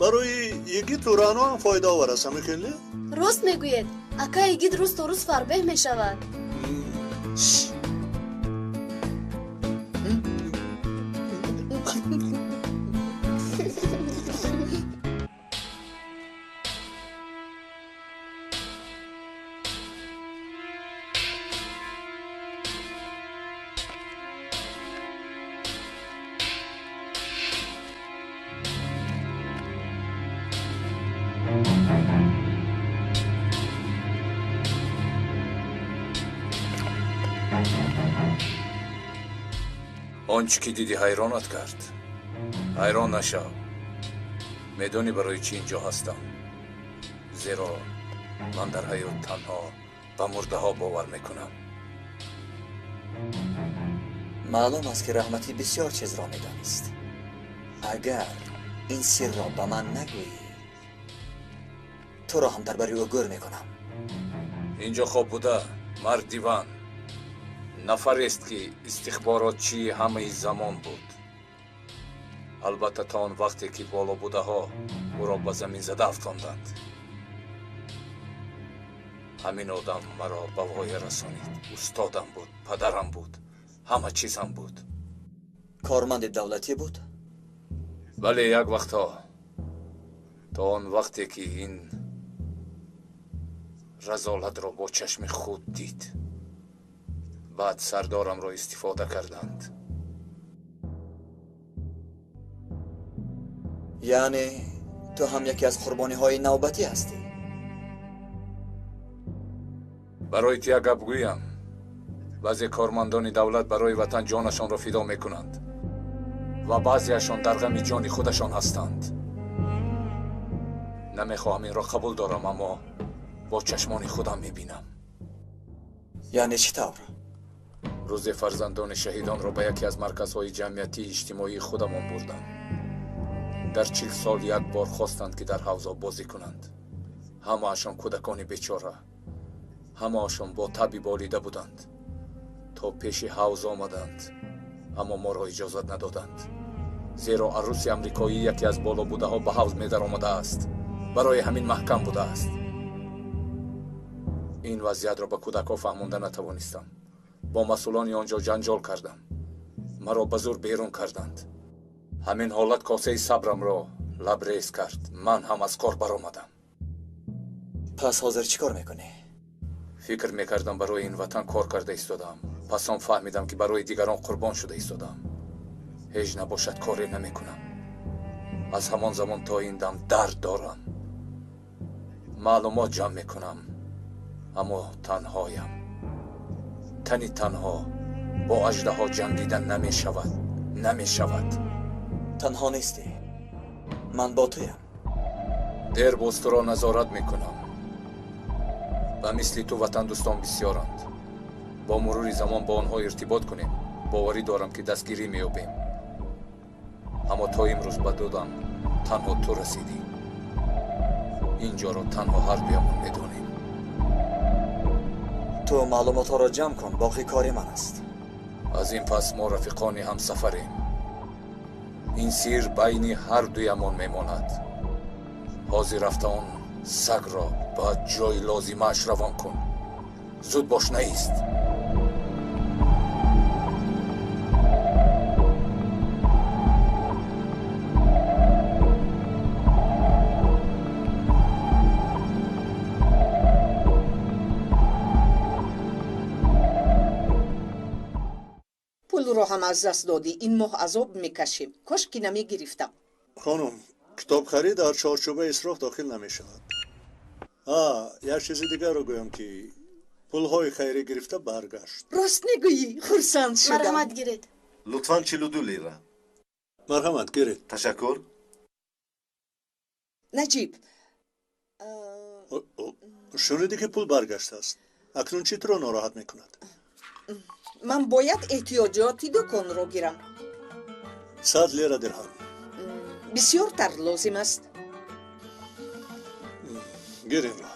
Барои йигиту Раъно ҳам фоидаовар аст, ҳамин хел не? Рост мегӯед, ака йигит рӯз то рӯз фарбеҳ мешавад. Он чӣ ки дидӣ ҳайронат кард. Ҳайрон нашав. Медонӣ барои чӣ инҷо ҳастам? Зеро ман дар ҳаёт танҳо ба мурдаҳо бовар мекунам. Маълум аст, ки Раҳматӣ бисёр чизро медонист. Агар ин сирро ба ман нагӯӣ, туро ҳам дар бари ӯ гӯр мекунам. Инҷо хоб буда мард диван нафарест, ки истихборотчии ҳамаи замон буд. Албатта, то он вақте ки болобудаҳо ӯро ба замин зада афтонданд. Ҳамин одам маро ба воя расонид. Устодам буд, падарам буд, ҳама чизам буд. Корманди давлатӣ буд? Бале, як вақтҳо. То он вақте ки ин разолатро бо чашми худ дид. Баъд сардорамро истифода карданд. Яъне ту ҳам яке аз қурбониҳои навбатӣ ҳастӣ? Барои ту як гап гӯям. Баъзе кормандони давлат барои ватан ҷонашонро фидо мекунанд ва баъзеашон дар ғами ҷони худашон ҳастанд. Намехоҳам инро қабул дорам, аммо бо чашмони худам мебинам. Яъне чӣ тавр? Рӯзе фарзандони шаҳидонро ба яке аз марказҳои ҷамъиятии иҷтимоии худамон бурдам. Дар 40 сол як бор хостанд, ки дар ҳавзо бозӣ кунанд. Ҳамаашон кӯдакони бечора, ҳамаашон бо таби болида буданд. То пеши ҳавз омаданд, аммо моро иҷозат надоданд, зеро арӯси амрикоӣ яке аз болобудаҳо ба ҳавз медаромадааст. Барои ҳамин маҳкам будааст. Ин вазъиятро ба кӯдакҳо фаҳмонда натавонистам. Бо масъулони он ҷо ҷанҷол кардам. Маро ба зур берун карданд. Ҳамин ҳолат косаи сабрамро лабрез кард. Ман ҳам аз кор баромадам. Пас ҳозир чӣ кор мекунӣ? Фикр мекардам, барои ин ватан кор карда истодаам. Пас он фаҳмидам, ки барои дигарон қурбон шуда истодаам. Ҳеҷ набошад, коре намекунам. Аз ҳамон замон то ин дам дард дорам. Маълумот ҷамъ мекунам, аммо танҳоям. Тани танҳо бо аждаҳо ҷангидан намешавад, намешавад. Танҳо нестӣ, ман бо туям. Дер боз туро назорат мекунам. Ба мисли ту ватандӯстон бисёранд. Бо мурури замон бо онҳо иртибот кунем. Боварӣ дорам, ки дастгирӣ меёбем. Аммо то имрӯз ба додам танҳо ту расидӣ. Ин ҷоро танҳо ҳардуямон медонем. Ту маълумотҳоро ҷамъ кун, боқӣ кори ман аст. Аз ин пас мо рафиқони ҳамсафарем. Ин сир байни ҳардуямон мемонад. Ҳозир рафта он сагро ба ҷои лозимааш равон кун. Зуд бош, наист. Пулро ҳам аз даст додӣ. Ин моҳ азоб мекашем. Кош ки намегирифтам. Хонум, китобхарӣ дар чорчӯбаи исроф дохил намешавад. Як чизи дигарро гӯям, ки пулҳои хайрӣ гирифта баргашт. Рост мегӯӣ, хурсанд шудам. Марҳамат, гиред. Лутфан 42 лира. Марҳамат, гиред. Ташаккур. Наҷиб, шунидӣ, ки пул баргаштааст. Акнун чӣ туро нороҳат мекунад? Ман бояд эҳтиёҷоти дуконро гирам. 100 лира дирҳам. Бисёртар лозим аст. Гир инро.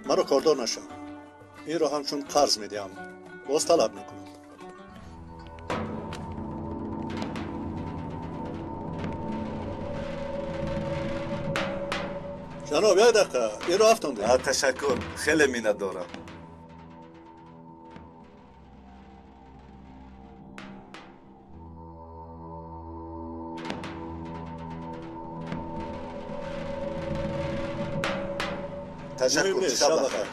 Маро кордор нашав. Инро ҳамчун қарз медиҳам, боз талаб мекунам. Ҷаноб, як дақиқа, инро афтондед. Ташаккур, хеле миннатдорам. Ташаккур, шаб бахайр.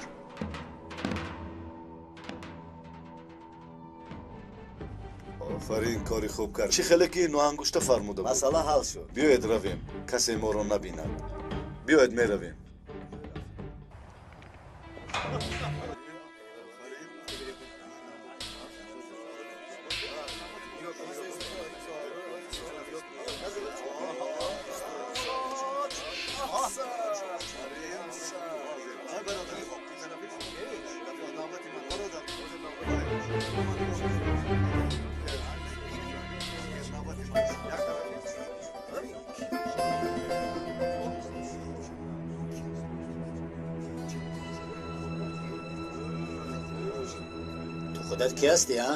Офарин, кори хуб кард. Чӣ хеле ки ноангушта фармуда буд. Масъала ҳал шуд. Биёед равем, касе моро набинад. Биёед, меравем. Ту худат ки ҳастӣ, а?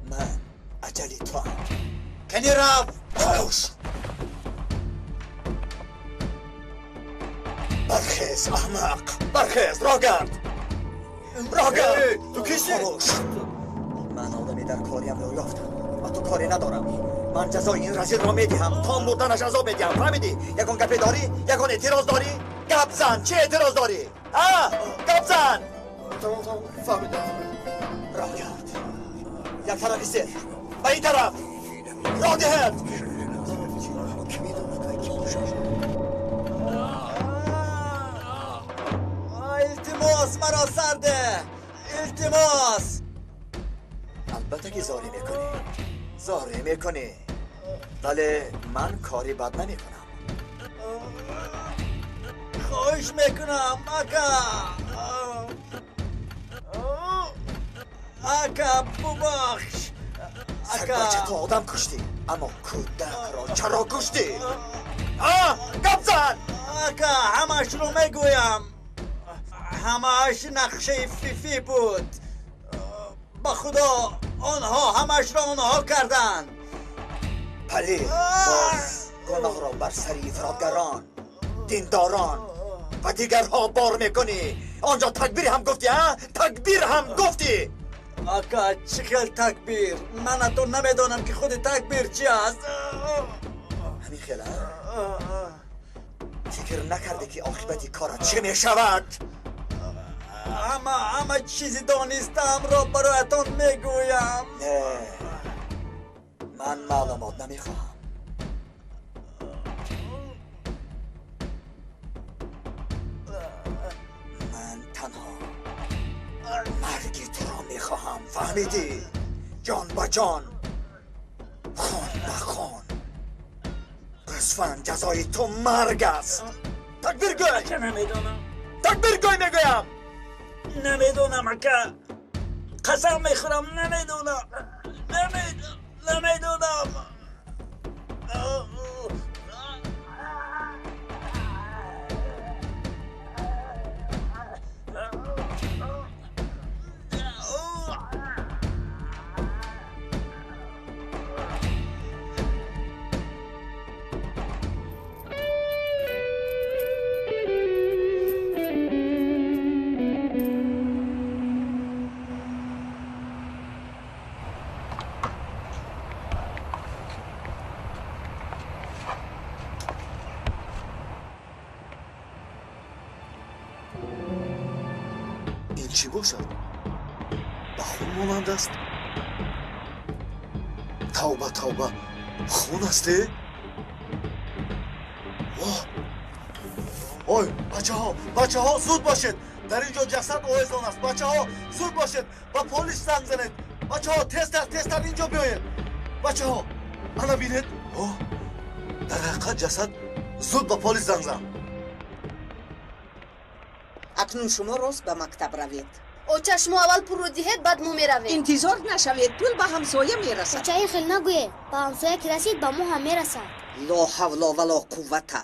Ман аҷали туам. Кани рав! Хомӯш! Бархез, аҳмақ! Бархез, роҳ гард! Роҳ гард! Ту кисти? Хомӯш! Ман одами дар кориамро ёфтам. Ба ту коре надорам. Ман ҷазои ин разилро медиҳам. То мурданаш азоб медиҳам. Фаҳмидӣ? Ягон гапе дорӣ? Ягон эътироз дорӣ? Гап зан! Чӣ эътироз дорӣ? А? Гап зан! Тамом, тамом, фаҳмидам. Роҳ гард! Як тарафи сер! Ба ин тараф! Роҳ диҳед! Илтимос, маро сарде! Илтимос! Албатта ки зорӣ мекунӣ. Зорӣ мекунӣ. Вале ман кори бад намекунам. Хоҳиш мекунам, ака! Ака, бубахш! Сагбача, ту одам куштӣ, аммо кӯдакро чаро куштӣ? А? Гап зан! Ака, ҳамаашро мегӯям. Ҳамааш нақшаи Фифӣ буд. Ба худо, онҳо ҳамаашро онҳо карданд. Палид, боз гуноҳро бар сари ифротгарон, диндорон ва дигарҳо бор мекунӣ. Он ҷо такбир ҳам гуфтӣ, а? Такбир ҳам гуфтӣ! Ака, чӣ хел такбир? Ман ҳатто намедонам, ки худи такбир чи аст. Ҳамин хел, а? Фикр накардӣ, ки оқибати корат чӣ мешавад? Ҳама чизи донистаамро бароятон мегӯям. Не, ман маълумот намехоҳам. Ман танҳо марги туро мехоҳам, фаҳмидӣ? Ҷон ба ҷон, хун ба хун. Гӯсфанд, ҷазои ту марг аст. Такбир гӯй! Ака, намедонам. Такбир гӯй, мегӯям! Намедонам, ака. Қасам мехӯрам, намедонам. Намедонам. Ин чӣ бошад? Ба хун монанд аст. Тавба, тавба, хун аст, э? Воҳ! Ой, бачаҳо, бачаҳо, зуд бошед! Дар ин ҷо ҷасад овезон аст. Бачаҳо, зуд бошед, ба полис занг занед. Бачаҳо, тезтар, тезтар ин ҷо биёед. Бачаҳо, ана бинед. Оҳ, дар ҳақиқат ҷасад. Зуд ба полис занг зан. Акнун шумо рост ба мактаб равед. Оча, шумо аввал пулро диҳед, баъд мо меравем. Интизор нашавед, пул ба ҳамсоя мерасад. Оча, ин хел нагӯед. Ба ҳамсоя ки расид, ба мо ҳам мерасад. Ло ҳавло вало қуввата.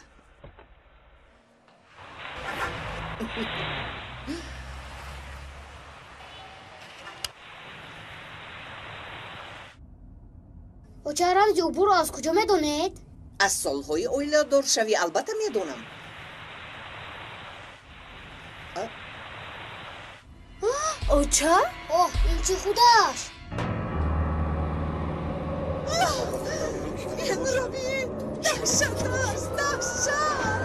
Оча, рамзи убурро аз куҷо медонед? Аз солҳои оиладоршавӣ албатта медонам. Оча? Оҳ, ин чӣ худаш? Инро бин! Даҳшат аст, даҳшат!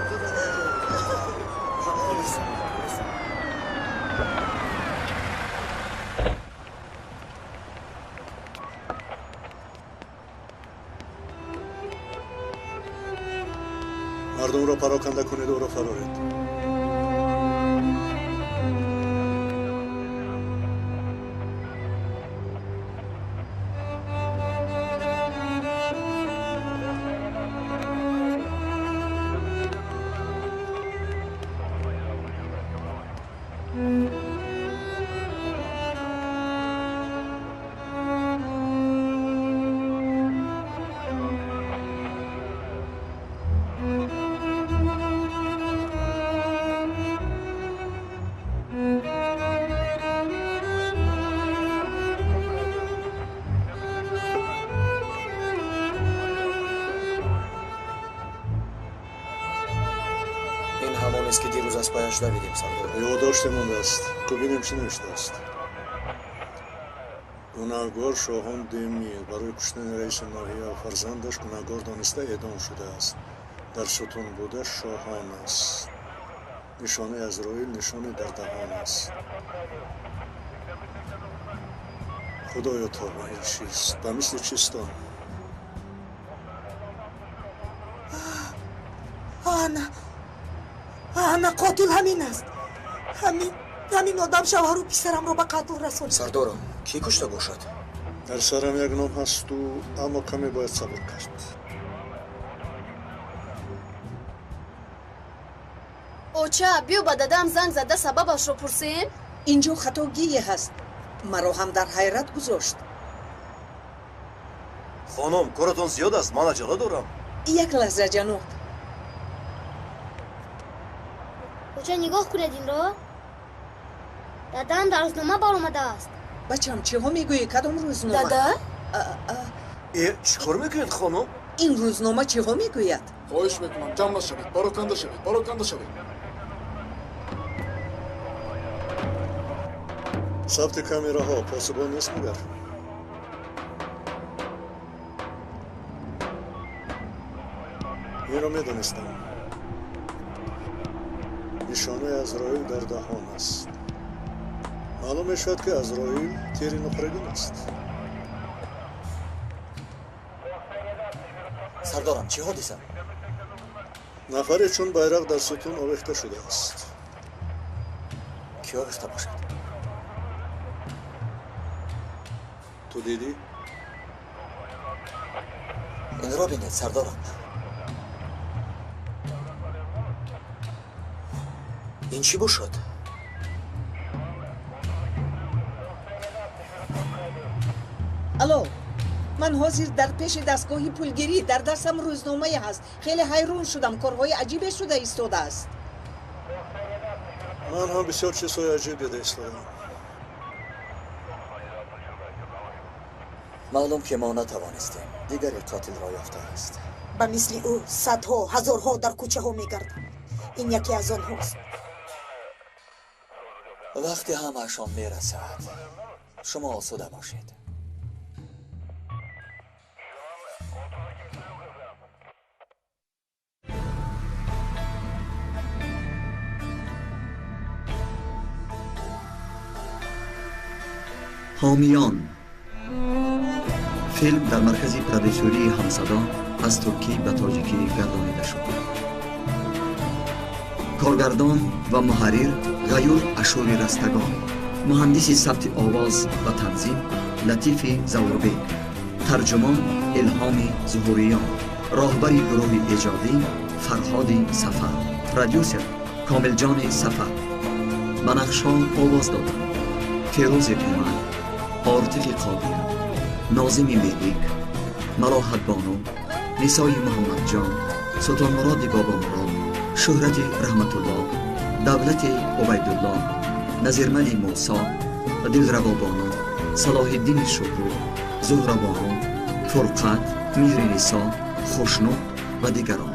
Мардумро пароканда кунед, ӯро фароред. Ҳамонест, ки дирӯз аз паяш давидем, сардор. Ёддоште мондааст. Бубинем, чӣ навиштааст. Гунаҳгор Шоҳон Демир барои куштани раиси ноҳия ва фарзандаш гунаҳгор дониста эъдом шудааст. Дар сутун буда шоҳон аст. Нишонаи Азроил нишоне дар даҳон аст. Худоё, тавба, ин чист? Ба мисли чистон. Ана, ана, қотил ҳамин аст. Ҳамин одам шавҳару писарамро ба қатл расонд. Сардорам, кӣ кушта бошад? Дар сарам як ном ҳасту, аммо каме бояд сабр кард. Оча, биё ба дадам занг зада сабабашро пурсем. Инҷо хатогие ҳаст. Маро ҳам дар ҳайрат гузошт. Хонум, коратон зиёд аст, ман аҷала дорам. Як лаҳза, ҷаноб. Оча, нигоҳ кунед инро. Дадам дар рӯзнома баромадааст. Бачам, чиҳо мегӯӣ? Кадом рӯзнома? Дада? Э, чӣ кор мекунед, хонум? Ин рӯзнома чиҳо мегӯяд? Хоҳиш мекунам, ҷамъ нашавед, пароканда шавед, пароканда шавед. Сабти камераҳо посубон нест магар? Инро медонистам. Нишонаи Азроил дар даҳон аст. Маълум мешавад, ки Азроил тири нуқрагин аст. Сардорам, чӣ ҳодиса? Нафаре чун байрақ дар сутун овехта шудааст. Кӣ овехта бошад? Ту дидӣ? Инро бинед, сардорам. Ин чӣ бошад? Алло, ман ҳозир дар пеши дастгоҳи пулгирӣ, дар дастам рӯзномае ҳаст. Хеле ҳайрон шудам, корҳои аҷибе шуда истодааст. Ман ҳам бисёр чизҳои аҷиб дида истодам. Маълум, ки мо натавонистем. Дигаре қотилро ёфтааст. Ба мисли ӯ садҳо, ҳазорҳо дар кӯчаҳо мегарданд. Ин яке аз онҳост. Вақте ҳамаашон мерасад, шумо осуда бошед. Ҳомиён. Филм дар маркази продюсерии Ҳамсадо аз туркӣ ба тоҷикӣ гардонида шуд. Коргардон ва муҳаррир Ғаюр Ашури Растагон, муҳандиси сабти овоз ва танзим Латифи Завурбек, тарҷумон Илҳоми Зуҳуриён, роҳбари гурӯҳи эҷодӣ Фарҳоди Сафар, продюсер Комилҷони Сафар. Ба нақшҳо овоз доданд Фирӯзи Умар, Ортиқи Қодир, Нозими Мелик, Малоҳатбону, Нисои Муҳаммадҷон, Султонмуроди Бобомурод, Шӯҳрати Раҳматулло, Давлати Убайдулло, Назирмали Мусо, Дилравобону, Салоҳиддини Шукур, Зуҳрабону, Фурқат, Меҳринисо, Хушнуд ва дигарон.